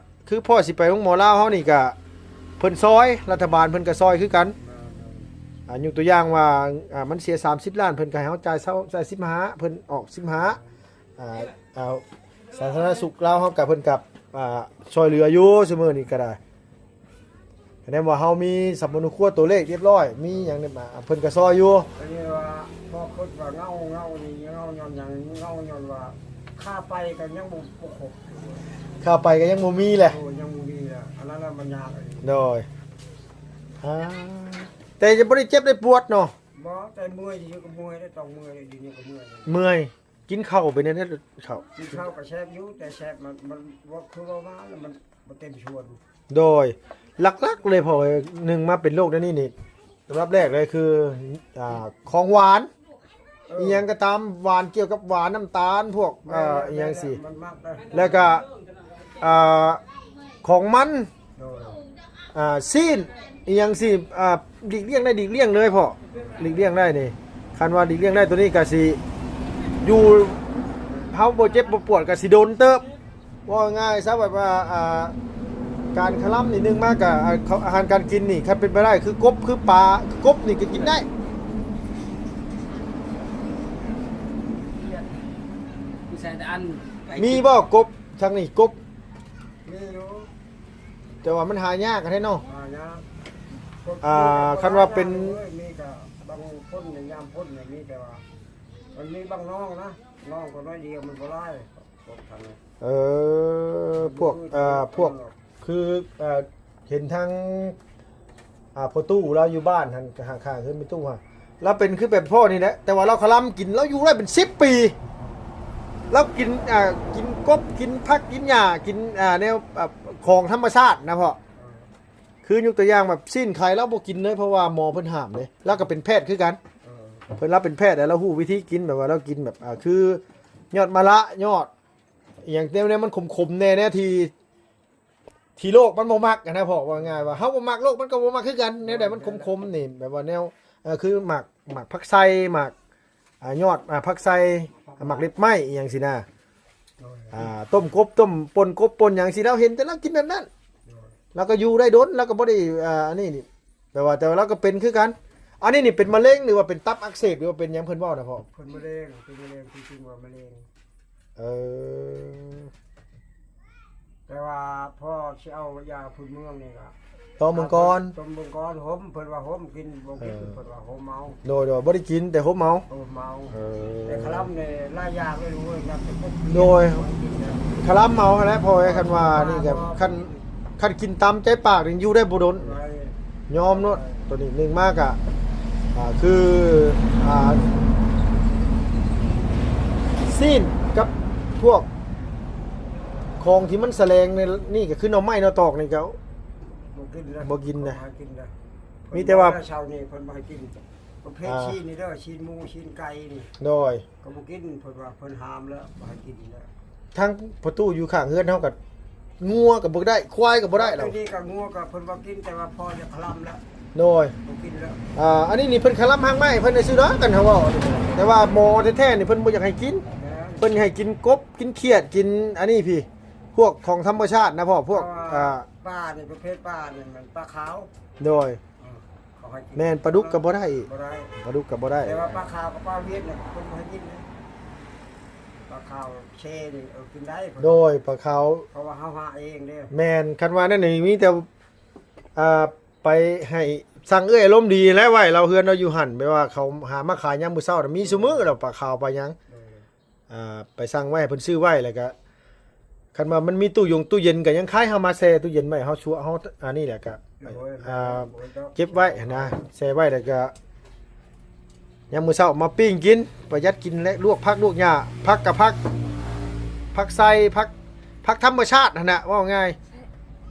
ຄືພໍ່ຊິໄປໂຮງໝໍລາວເຮົານີ້ກະ ເພິ່ນຊ່ອຍ ລັດຖະບານເພິ່ນກະຊ່ອຍຄືກັນ. ແມ່ນໆ ອ່າ ຍົກຕົວຢ່າງວ່າ ອ່າ ມັນເສຍສາມສິບລ້ານ ເພິ່ນກະໃຫ້ເຮົາຈ່າຍຊາວ ຈ່າຍສິບຫ້າ ເພິ່ນອອກສິບຫ້າ. ອ່າ ເອົາ ສາທາລະນະສຸກລາວເຮົາກະ ເພິ່ນກະ ອ່າ ຊ່ອຍເຫຼືອຢູ່ ຊຸມື້ນີ້ກະໄດ້. ຄະແນນວ່າເຮົາມີສຳມະໂນຄົວຕົວເລກຮຽບຮ້ອຍ ມີຫຍັງນີ້ມາ ເພິ່ນກະຊ່ອຍຢູ່. ອັນນີ້ວ່າພໍ່ຄິດວ່າເງົາ ເງົານີ້ເງົາຍ້ອນຫຍັງ? ເງົາຍ້ອນວ່າຄ່າໄປກໍຍັງບໍ່ ບໍ່ຄົບ ຄ່າໄປກໍຍັງບໍ່ມີແຫຼະ. ໂອ້ ຍັງບໍ່ມີແຫຼະ ອັນນັ້ນລະມັນຍາກ. ໂດຍ ອ່າ ແຕ່ຍັງບໍ່ໄດ້ເຈັບໄດ້ປວດເນາະ? ບໍ່ ແຕ່ເມື່ອຍ ຢູ່ກໍເມື່ອຍ ຕ້ອງເມື່ອຍ ດຽວນີ້ກໍເມື່ອຍ ເມື່ອຍ. ກິນເຂົ້າເປັນແນວໃດເຂົ້າ? ກິນເຂົ້າກໍແຊບຢູ່ ແຕ່ແຊບມັນ ມັນບໍ່ ຄືເວົ້າມາແລ້ວມັນບໍ່ເຕັມສ່ວນ. ໂດຍ ຫຼັກໆເລີຍພໍ່ເອີຍ ໜຶ່ງມາເປັນໂລກແນວນີ້ນີ້ ອັນດັບແລກເລີຍຄື ອ່າ ຂອງຫວານ ເອີ ອີ່ຫຍັງກໍຕາມ ຫວານ ກ່ຽວກັບຫວານ ນ້ຳຕານ ພວກ ເອີ ແມ່ນໆ ອີ່ຫຍັງຊີ້ ແມ່ນໆ ມັນມັກເດ້ ແລ້ວກໍ ອ່າ ຂອງມັນ ໂດຍ ອ່າ ຊີ້ນ ອີ່ຫຍັງຊີ້ ອ່າ ຫຼີກລ່ຽງໄດ້ ຫຼີກລ່ຽງເລີຍພໍ່ ຫຼີກລ່ຽງໄດ້ນີ້ ຄັນວ່າຫຼີກລ່ຽງໄດ້ໂຕນີ້ກໍຊິຢູ່ ເຮົາບໍ່ເຈັບບໍ່ປວດກໍຊິດົນເຕີບ ເວົ້າງ່າຍຊະ ແບບວ່າ ອ່າ ການຄະລຳນີ້ ໜຶ່ງມາກະ ອ່າ ເຂົ້າ ອາຫານການກິນນີ້ ຄັນເປັນໄປໄດ້ຄືກົບ ຄືປາ ຄືກົບນີ້ກໍກິນໄດ້ ມີບໍ່ກົບ ທາງນີ້ກົບ? ມີຢູ່ ແຕ່ວ່າມັນຫາຍາກແທ້ເນາະ ຫາຍາກ ກົບ ອ່າ ມີແຕ່ ຄັນວ່າເປັນ ມີກະບາງຄົນໃນຍາມພົ້ນນີ້ ມີແຕ່ວ່າ ມັນມີບາງໜອງນະ ໜອງກໍໜ້ອຍດຽວ ມັນບໍ່ຫຼາຍ ພວກທາງນີ້ ເອີ ພວກ ເອີ ພວກ ຄື ເອີ ເຫັນທາງ ອ່າ ພໍ່ຕູ້ລາວຢູ່ບ້ານຫັ້ນ ຂ້າງໆເຮືອນແມ່ຕູ້ຫັ້ນ ລາວເປັນຄືແບບພໍ່ນີ້ແຫຼະ ແຕ່ວ່າລາວຄະລຳກິນ ລາວຢູ່ໄດ້ເປັນສິບປີ ລາວກິນ ອ່າ ກິນກົບ ກິນຜັກ ກິນຫຍ້າ ກິນ ອ່າ ແນວ ອ່າ ຂອງທຳມະຊາດນະພໍ່ ຄືຍົກຕົວຢ່າງແບບຊີ້ນໄກ່ ລາວບໍ່ກິນເລີຍ ເພາະວ່າໝໍເພິ່ນຫ້າມເດ້ ລາວກໍເປັນແພດຄືກັນ ເອີ ເພິ່ນ ລາວເປັນແພດ ແລ້ວລາວຮູ້ວິທີກິນ ແບບວ່າລາວກິນແບບ ອ່າ ຄືຍອດມະລະ ຍອດ ອີ່ຫຍັງແນວ ແນວມັນຂົມໆແດ່ ແນວທີ່ ທີ່ໂລກມັນບໍ່ມັກຫັ້ນນະພໍ່ ເວົ້າງ່າຍວ່າເຮົາບໍ່ມັກ ໂລກມັນກໍບໍ່ມັກຄືກັນ ແນວໃດມັນຂົມໆນີ້ ແບບວ່າແນວ ເອີ ຄືໝາກ ໝາກຜັກໄຊ ໝາກ ອ່າ ຍອດ ອ່າ ຜັກໄຊ ໝາກເລັບໄມ້ ອີ່ຫຍັງຊີ້ນະ ໂດຍ ອ່າ ຕົ້ມກົບ ຕົ້ມ ປົ່ນກົບ ປົ່ນຫຍັງຊີ້ ລາວເຫັນແຕ່ລາວກິນແບບນັ້ນ ໂດຍ ລາວກໍຢູ່ໄດ້ດົນ ລາວກໍບໍ່ໄດ້ ອ່າ ອັນນີ້ນີ້ ແຕ່ວ່າ ແຕ່ວ່າລາວກໍເປັນຄືກັນ ອັນນີ້ນີ້ເປັນມະເຮັງ ຫຼືວ່າເປັນຕັບອັກເສບ ຫຼືວ່າເປັນຫຍັງ ເພິ່ນເວົ້ານະພໍ່? ເພິ່ນມະເຮັງ ເປັນມະເຮັງ ທີ່ຈິງວ່າມະເຮັງ ເອີ ແຕ່ວ່າພໍຊິເອົາຢາພື້ນເມືອງນີ້ກໍ ຕ້ອງເບິ່ງກ່ອນ ຕ້ອງເບິ່ງກ່ອນ ຫົມ ເພິ່ນວ່າຫົມກິນ ບໍ່ກິນ ເອີ ເພິ່ນວ່າຫົມເອົາ ໂດຍ ໂດຍ ບໍ່ໄດ້ກິນ ແຕ່ຫົມເອົາ ຫົມເອົາ ເອີ ແຕ່ຄະລຳນີ້ຫຼາຍຢ່າງເລີຍ ໂອ້ຍ ນັບແຕ່ ໂດຍ ຄະລຳເອົາຫັ້ນແຫຼະ ເພາະວ່າຄັນວ່ານີ້ກໍ ຄັນ ຄັນກິນຕາມໃຈປາກນີ້ຢູ່ໄດ້ບໍ່ດົນ ບໍ່ໄດ້ ຍອມໂລດ ໂຕນີ້ໜຶ່ງມາກະ ອ່າ ຄື ອ່າ ຊີ້ນກັບພວກຂອງທີ່ມັນສະແຫຼງໃນນີ້ ກໍຄືໜໍ່ໄມ້ໜໍ່ຕອກນີ້ກໍ ບໍ່ກິນເລີຍ ບໍ່ກິນເລີຍ ເຂົາຫາກິນເລີຍ ມີແຕ່ວ່າ ເຊົ້ານີ້ເພິ່ນບໍ່ໃຫ້ກິນ ປະເພດ ອ່າ ຊີ້ນນີ້ເດີ ຊີ້ນໝູ ຊີ້ນໄກ່ນີ້ ໂດຍ ກໍບໍ່ກິນ ເພິ່ນວ່າເພິ່ນຫ້າມແລ້ວ ບໍ່ໃຫ້ກິນແລ້ວ ທາງປະຕູຢູ່ຂ້າງເຮືອນເຮົາກໍ ງົວກໍບໍ່ໄດ້ ຄວາຍກໍບໍ່ໄດ້ແລ້ວ ດຽວນີ້ກໍງົວກໍເພິ່ນວ່າກິນ ແຕ່ວ່າພໍຈະຄະລຳແລ້ວ ໂດຍ ບໍ່ກິນແລ້ວ ອ່າ ອັນນີ້ນີ້ເພິ່ນຄະລຳຮາກໄມ້ເພິ່ນຊື່ດອກ ຄັນເຮົາເວົ້າ ແຕ່ວ່າໝໍແທ້ໆນີ້ເພິ່ນບໍ່ຢາກໃຫ້ກິນ ເພິ່ນໃຫ້ກິນກົບ ກິນຂຽດ ກິນອັນນີ້ພີ້ ພວກຂອງທຳມະຊາດນະພໍ່ ພວກ ອ່າ ປານີ້ ປະເພດປານີ້ມັນປາຂາວ ໂດຍ ເຂົາໃຫ້ກິນ ແມ່ນ ປາດຸກກໍບໍ່ໄດ້ອີກ ບໍ່ໄດ້ ປາດຸກກໍບໍ່ໄດ້ ແຕ່ວ່າປາຂາວກັບປາຫວຽດນີ້ເພິ່ນບໍ່ໃຫ້ກິນເດ້ ປາຂາວເຊນີ້ ເອີ ກິນໄດ້ ໂດຍ ປາຂາວ ເພາະວ່າເຮົາຫາເອງເດ້ ແມ່ນ ຄັນວ່ານັ້ນນີ້ມີແຕ່ ອ່າ ໄປໃຫ້ສັ່ງເອື້ອຍອາລົມດີແຫຼະ ໄວ້ລາວເຮືອນລາວຢູ່ຫັ້ນ ແບບວ່າເຂົາຫາມາຂາຍຍາມມື້ເຊົ້ານະ ມີຊຸມື້ແລ້ວ ປາຂາວປາຫຍັງ ໂດຍ ອ່າ ໄປສັ່ງໄວ້ໃຫ້ເພິ່ນຊື້ໄວ້ ແລ້ວກະ ຄັນວ່າມັນມີຕູ້ຢົງຕູ້ເຢັນກໍຍັງຂາຍ ເຮົາມາແຊ່ຕູ້ເຢັນໄວ້ ເຮົາຊວ ເຮົາ ອັນນີ້ແຫຼະ ກະ ໂດຍ ອ່າ ໂດຍ ເກັບໄວ້ຫັ້ນນະ ແຊ່ໄວ້ ແລ້ວກະ ຍາມມື້ເຊົ້າມາປີ້ງກິນ ປະຢັດກິນ ແລະ ລວກຜັກລວກຫຍ້າ ຜັກກະຜັກ ຜັກໄຊ ຜັກ ຜັກທຳມະຊາດຫັ້ນນະ ເວົ້າງ່າຍ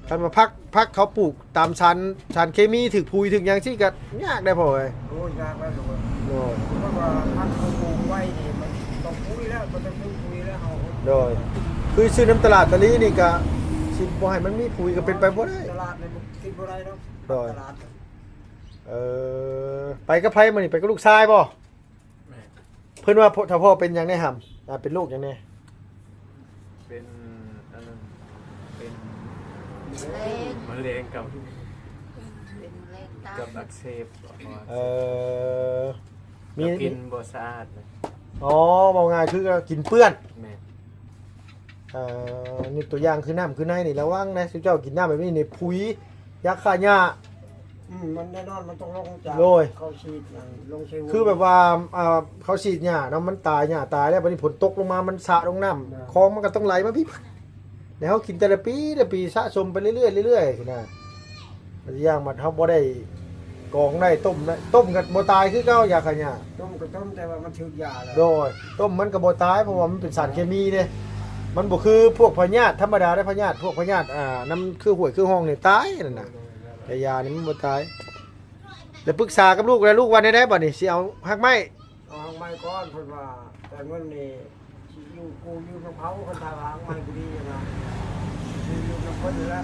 ຄັນວ່າຜັກ ຜັກເຂົາປູກຕາມສານ ສານເຄມີ ຖືກຝຸ່ນຖືກຫຍັງຊີ້ກໍຍາກໄດ໋ພໍ່ເອີຍ ໂອ້ຍ ຍາກແລ້ວລູກເອີຍ ໂດຍ ເພາະວ່າຜັກເຂົາປູກໄວ້ນີ້ມັນຕ້ອງປຸ໋ຍແລ້ວ ມັນຕ້ອງປຸ໋ຍແລ້ວເຮົາ ໂດຍ ຄືຊື້ນຳຕະຫຼາດຕະລີນີ້ກໍຊິບໍ່ໃຫ້ມັນມີປຸ໋ຍກໍເປັນໄປບໍ່ໄດ້ ຕະຫຼາດນີ້ມັນກິນບໍ່ໄດ້ດອກ ໂດຍ ຕະຫຼາດ ເອີ ໄປກັບໃຜມື້ນີ້ ໄປກັບລູກຊາຍບໍ່? ແມ່ນ ເພິ່ນວ່າ ຖ້າພໍ່ເປັນຫຍັງແດ່ຫຳ ອ່າ ເປັນໂລກຫຍັງແດ່? ເປັນ ອັນນັ້ນ ເປັນ ມະເຮັງ ມະເຮັງກັບ ເປັນມະເຮັງຕັບ ກັບອັກເສບ ເອີ ມີ ກິນບໍ່ສະອາດນະ ອໍ ເວົ້າງ່າຍຄືກິນເປື້ອນ ແມ່ນ ເອີ ຍົກຕົວຢ່າງຄືນ້ຳຄືໃນນີ້ ລະວັງນະ ຊຸມເຈົ້າກິນນ້ຳແບບນີ້ນີ້ ຜຸຍ ຢາຂ້າຫຍ້າ ອືມ ມັນແນ່ນອນ ມັນຕ້ອງລົງຈາກ ໂດຍ ເຂົາສີດຫຍັງ ລົງໃສ່ຫົວ ຄືແບບວ່າ ອ່າ ເຂົາສີດຫຍ້າເນາະ ມັນຕາຍ ຫຍ້າຕາຍແລ້ວ ບັດນີ້ຝົນຕົກລົງມາ ມັນສະລົງນ້ຳ ແມ່ນ ຂອງມັນກໍຕ້ອງໄຫຼມາພີ້ ແລ້ວເຮົາກິນແຕ່ລະປີ ແຕ່ລະປີ ສະສົມໄປເລື້ອຍໆ ເລື້ອຍໆ ຊີ້ນະ ບາງຢ່າງບັດເຮົາບໍ່ໄດ້ ກອງໄດ້ ຕົ້ມໄດ້ ຕົ້ມກໍບໍ່ຕາຍຄືເກົ່າ ຢາຂ້າຫຍ້າ. ຕົ້ມກໍຕົ້ມ ແຕ່ວ່າມັນຖືກຢາແລ້ວ. ໂດຍ ຕົ້ມມັນກໍບໍ່ຕາຍ ເພາະວ່າມັນເປັນສານເຄມີເດ້. ມັນບໍ່ຄືພວກພະຍາດທຳມະດາເດ້ ພະຍາດ ພວກພະຍາດ ອ່າ ນຳຄືຫ້ວຍຄືຮ່ອງນີ້ຕາຍນັ້ນນະ. ໂດຍ ໂດຍ ໂດຍ ແຕ່ຢານີ້ມັນບໍ່ຕາຍ. ແລ້ວປຶກສາກັບລູກແລ້ວ ລູກວ່າແນວໃດບັດນີ້ ຊິເອົາຮາກໄມ້? ເອົາຮາກໄມ້ກ່ອນ ເພິ່ນວ່າ ແຕ່ເງິນນີ້ ຊິຢູ່ກູ້ຢືມນຳເຂົາ ຄັນຖ້າວ່າຫາກໄມ້ບໍ່ດີນະ ຊິກູ້ຢືມນຳເພິ່ນນີ້ແຫຼະ.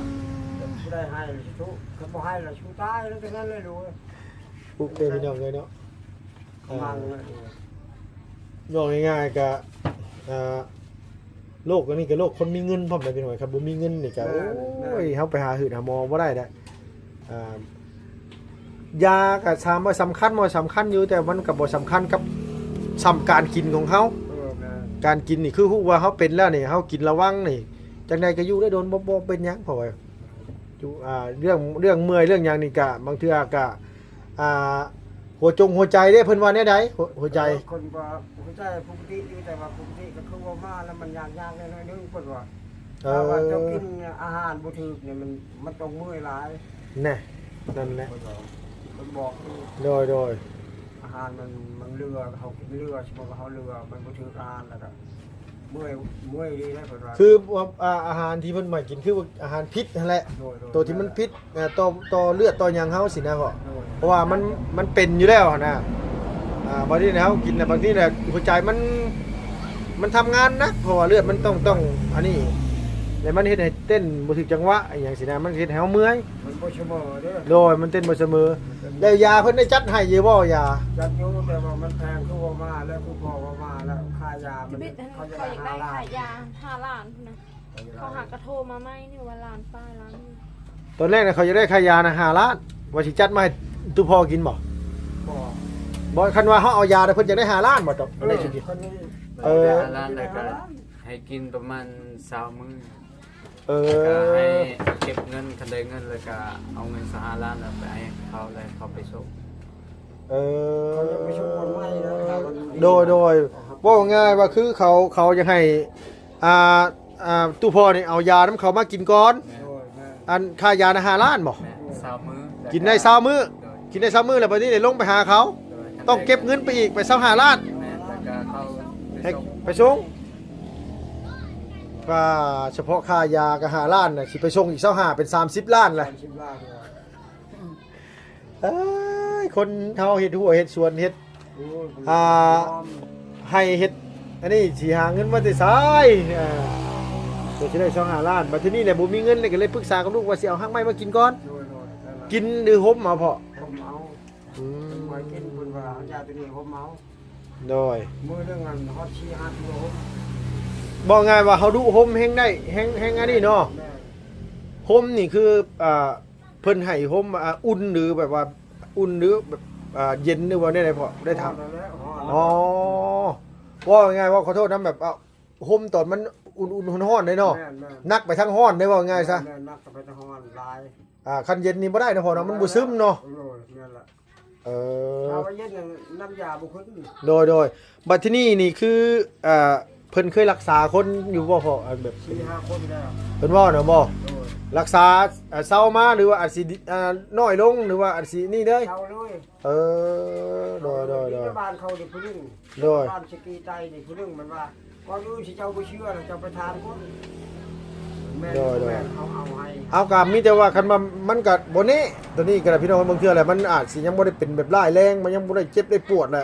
ຜູ້ໃດໃຫ້ລະຊິທຸ ຄັນບໍ່ໃຫ້ລະຊິຕາຍ ແລ້ວແຕ່ນັ້ນເລີຍລູກເອີຍ. ປຸກເດີພີ່ນ້ອງເອີຍເນາະ. ເອົາ ເວົ້າງ່າຍໆ ກະ ອ່າ ໂລກອັນນີ້ກໍໂລກຄົນມີເງິນພ້ອມໄດ໋ພີ່ນ້ອງ. ຄັນບໍ່ມີເງິນນີ້ກໍ ແມ່ນ ໂອ້ຍ ແມ່ນ ເຮົາໄປຫາຮືດຫາໝໍບໍ່ໄດ້ດອກ. ອ່າ ຢາກໍຖາມວ່າສຳຄັນບໍ່? ສຳຄັນຢູ່ ແຕ່ມັນກໍບໍ່ສຳຄັນກັບສ່ຳການກິນຂອງເຮົາ. ເອີ ແມ່ນ ການກິນນີ້ ຄືຮູ້ວ່າເຮົາເປັນແລ້ວນີ້ ເຮົາກິນລະວັງນີ້ ຈັ່ງໃດກໍຢູ່ໄດ້ດົນ ບໍ່ ບໍ່ເປັນຫຍັງ. ເພາະວ່າຢູ່ ອ່າ ເລື່ອງ ເລື່ອງເມື່ອຍເລື່ອງຫຍັງນີ້ກະ ບາງເທື່ອກະ ອ່າ ຫົວຈົງຫົວໃຈເດ້ ເພິ່ນວ່າແນວໃດ? ຫົວ ຫົວໃຈ ເອີ ຄົນວ່າຫົວໃຈປົກກະຕິຢູ່ ແຕ່ວ່າປົກກະຕິກໍຄືວ່າມາແລ້ວມັນຍາກໆແດ່ໜ້ອຍໜຶ່ງ ເພິ່ນວ່າ. ເອີ ຖ້າວ່າເຈົ້າກິນອາຫານບໍ່ຖືກນີ້ ມັນ ມັນຕ້ອງເມື່ອຍຫຼາຍ. ແນ່ ນັ້ນແຫຼະ ເພິ່ນວ່າ ເພິ່ນບອກຢູ່. ໂດຍ ໂດຍ ອາຫານມັນ ມັນເຫຼືອ ເຮົາກິນເຫຼືອ ສົມມຸດວ່າເຮົາເຫຼືອ ມັນບໍ່ຖືກອາຫານ ແລ້ວກໍເມື່ອຍ ເມື່ອຍດີເດ້ ເພິ່ນວ່າ. ຄືວ່າ ອ່າ ອາຫານທີ່ເພິ່ນໝາຍກິນ ຄືອາຫານພິດຫັ້ນແຫຼະ. ໂດຍ ໂດຍ ໂຕທີ່ມັນພິດ ອ່າ ຕໍ່ ຕໍ່ເລືອດຕໍ່ຫຍັງເຮົາຊີ້ນະເພາະ. ໂດຍ ເພາະວ່າມັນ ມັນເປັນຢູ່ແລ້ວຫັ້ນນະ. ອ່າ ບາງທີເຮົາກິນນະ ບາງທີນະ ຫົວໃຈມັນ ມັນທຳງານໜັກ ເພາະວ່າເລືອດມັນຕ້ອງ ຕ້ອງອັນນີ້ ແລ້ວມັນເຮັດໃຫ້ເຕັ້ນບໍ່ຖືກຈັງຫວະອີ່ຫຍັງຊີ້ນະ ມັນເຮັດໃຫ້ເຮົາເມື່ອຍ. ມັນບໍ່ສະເໝີເດ້. ໂດຍ ມັນເຕັ້ນບໍ່ສະເໝີ. ແລ້ວຢາເພິ່ນໄດ້ຈັດໃຫ້ຢູ່ບໍ່ ຢາ? ຈັດຢູ່ ແຕ່ວ່າມັນແພງ ຄືວ່າມາແລ້ວ ຄືພໍ່ວ່າມາແລ້ວ ຄ່າຢາມັນ ເຂົາຢາກໄດ້ຫ້າລ້ານ ຄ່າຢາຫ້າລ້ານພຸ້ນນະ. ເຂົາຫາກະໂທມາໃໝ່ນີ້ວ່າລ້ານປາຍລ້ານ. ຕອນແລກນະ ເຂົາຢາກໄດ້ຄ່າຢານະຫ້າລ້ານ ວ່າຊິຈັດມາໃຫ້ຕູ້ພໍ່ກິນບໍ່? ບໍ່ ບໍ່ ຄັນວ່າເຮົາເອົາຢາ ແລ້ວເພິ່ນຢາກໄດ້ຫ້າລ້ານບໍ່? ຕ້ອງໄດ້ຊິກິນ ເອີ ເອີ ຫ້າລ້ານ ແລ້ວກໍໃຫ້ກິນປະມານຊາວມື້. ເອີ ແລ້ວກໍໃຫ້ເກັບເງິນ ຄັນໄດ້ເງິນແລ້ວກໍເອົາເງິນຊາວຫ້າລ້ານນັ້ນໄປໃຫ້ເຂົາ ແລ້ວເຂົາໄປສົ່ງ. ເອີ ເຂົາຈະໄປສົ່ງບ່ອນໃໝ່ນະ. ໂດຍ ໂດຍ ເວົ້າງ່າຍວ່າຄືເຂົາ ເຂົາຢາກໃຫ້ ອ່າ ອ່າ ຕູ້ພໍ່ນີ້ເອົາຢານຳເຂົາມາກິນກ່ອນ. ແມ່ນ ໂດຍ ແມ່ນ ອັນຄ່າຢານະຫ້າລ້ານບໍ່? ແມ່ນ ຊາວມື້ ກິນໄດ້ຊາວມື້. ໂດຍ ກິນໄດ້ຊາວມື້ ແລ້ວບັດນີ້ໄດ້ລົງໄປຫາເຂົາ. ໂດຍ ຕ້ອງເກັບເງິນໄປອີກ ໄປຊາວຫ້າລ້ານ. ແມ່ນ ແລ້ວກໍເຂົາໄປ ໃຫ້ ສົ່ງ ໄປສົ່ງ. ຄ່າ ສະເພາະຄ່າຢາກໍຫ້າລ້ານນະ ຊິໄປສົ່ງອີກຊາວຫ້າ ເປັນສາມສິບລ້ານແຫຼະ. ສາມສິບລ້ານ. ເອີຍ ຄົນເຮົາເຮັດຮົ້ວເຮັດສວນ ເຮັດ ໂອ້ຍ ອ່າ ໄຮ່ເຮັດອັນນີ້ ຊິຫາເງິນມາແຕ່ໃສ? ເອີ ເພື່ອຊິໄດ້ຊາວຫ້າລ້ານ. ບັດທີນີ້ແຫຼະ ບໍ່ມີເງິນເລີຍ ກໍເລີຍປຶກສາກັບລູກວ່າຊິເອົາຮາກໄມ້ມາກິນກ່ອນ. ໂດຍ ໂດຍ ນັ້ນແຫຼະ. ກິນຫຼືຫົ່ມເອົາພໍ່? ຫົ່ມເອົາ. ອືມ ເພິ່ນບໍ່ໃຫ້ກິນ ເພິ່ນວ່າເອົາຢາໂຕນີ້ຫົ່ມເອົາ. ໂດຍ ມື້ໜຶ່ງຫັ້ນຮອດສີ່ຫ້າເທື່ອຫົ່ມ. ເວົ້າງ່າຍວ່າເຮົາດຸຫົ່ມແຮງໄດ້ ແຮງ ແຮງອັນນີ້ເນາະ. ແມ່ນ ຫົ່ມນີ້ຄື ອ່າ ເພິ່ນໃຫ້ຫົ່ມ ອ່າ ອຸ່ນ ຫຼືແບບວ່າອຸ່ນ ຫຼືແບບ ອ່າ ເຢັນ ຫຼືວ່າແນວໃດພໍ່? ໄດ້ຖາມ. ຮ້ອນແລ້ວ ຮ້ອນແລ້ວ. ອໍ ເວົ້າງ່າຍໆ ເວົ້າ ຂໍໂທດນຳ ແບບ ອ່າ ຫົ່ມຕອນມັນອຸ່ນໆ ຮ້ອນໆ ເດ້ເນາະ. ແມ່ນໆ ໜັກໄປທາງຮ້ອນເດ້ ເວົ້າງ່າຍຊະ. ແມ່ນໆ ໜັກໄປທາງຮ້ອນຫຼາຍ. ອ່າ ຄັນເຢັນນີ້ບໍ່ໄດ້ນະພໍ່ເນາະ ມັນບໍ່ຊຶມເນາະ. ໂດຍ ແມ່ນລະ. ເອີ ຖ້າວ່າເຢັນນັ້ນ ນ້ຳຢາບໍ່ຂຶ້ນ. ໂດຍໆ ບັດທີນີ້ນີ້ຄື ອ່າ ເພິ່ນເຄີຍລັກສາຄົນຢູ່ບໍ່ພໍ່? ອັນແບບ ສີ່ຫ້າຄົນແລ້ວ ເພິ່ນເວົ້ານະບໍ່? ໂດຍ ລັກສາ ອ່າ ເຊົາມາ ຫຼືວ່າອາດຊິ ອ່າ ນ້ອຍລົງ ຫຼືວ່າອາດຊິນີ້ເລີຍ? ເຊົາເລີຍ. ເອີ ໂດຍໆໆ ມີແຕ່ບ້ານເຂົານີ້ຜູ້ໜຶ່ງ. ໂດຍ ບ້ານສະກີໄຕນີ້ຜູ້ໜຶ່ງ ມັນວ່າ ກ່ອນອື່ນຊິເຈົ້າບໍ່ເຊື່ອນະ ເຈົ້າໄປຖາມຄົນ. ແມ່ນ ໂດຍໆ ແມ່ນເຂົາເອົາໃຫ້. ເອົາ ກໍມີແຕ່ວ່າຄັນວ່າມັນກໍບໍ່ແນ່ ໂຕນີ້ກໍໄດ້ ພີ່ນ້ອງ ບາງເທື່ອແຫຼະ ມັນອາດຊິຍັງບໍ່ໄດ້ເປັນແບບຮ້າຍແຮງ ມັນຍັງບໍ່ໄດ້ເຈັບໄດ້ປວດແຫຼະ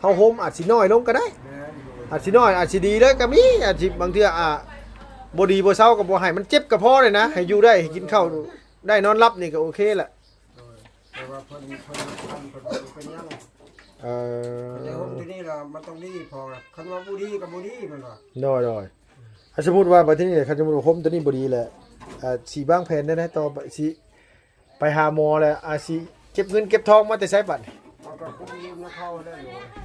ເຮົາຫົ່ມອາດຊິນ້ອຍລົງກໍໄດ້. ແມ່ນ ໂດຍ ອາດຊິນ້ອຍ ອາດຊິດີເລີຍກໍມີ ອາດຊິ ບາງເທື່ອ ອ່າ ບໍ່ດີບໍ່ເຊົາກໍບໍ່ໃຫ້ມັນເຈັບກໍພໍເລີຍນະ ໃຫ້ຢູ່ໄດ້ ໃຫ້ກິນເຂົ້າໄດ້ ນອນຫຼັບນີ້ກໍໂອເຄແຫຼະ. ໂດຍ ແຕ່ວ່າເພິ່ນ ເພິ່ນ ເພິ່ນ ເພິ່ນບໍ່ເປັນຫຍັງ. ເອີ ແຕ່ຫົ່ມຕົວນີ້ລະມັນຕ້ອງດີພໍລະ ຄັນວ່າບໍ່ດີກໍບໍ່ດີ ແມ່ນບໍ່? ໂດຍໆ ອ່າ ສົມມຸດວ່າບັດທີນີ້ ຄັນສົມມຸດວ່າຫົ່ມຕົວນີ້ບໍ່ດີແຫຼະ ອ່າ ຊິວາງແຜນແນວໃດຕໍ່ໄປ? ຊິໄປຫາໝໍແລ້ວ ອ່າ ຊິເກັບເງິນເກັບທອງມາແຕ່ໃສບັດນີ້? ເອົາກໍກູ້ຢືມນຳເຂົາແລ້ວ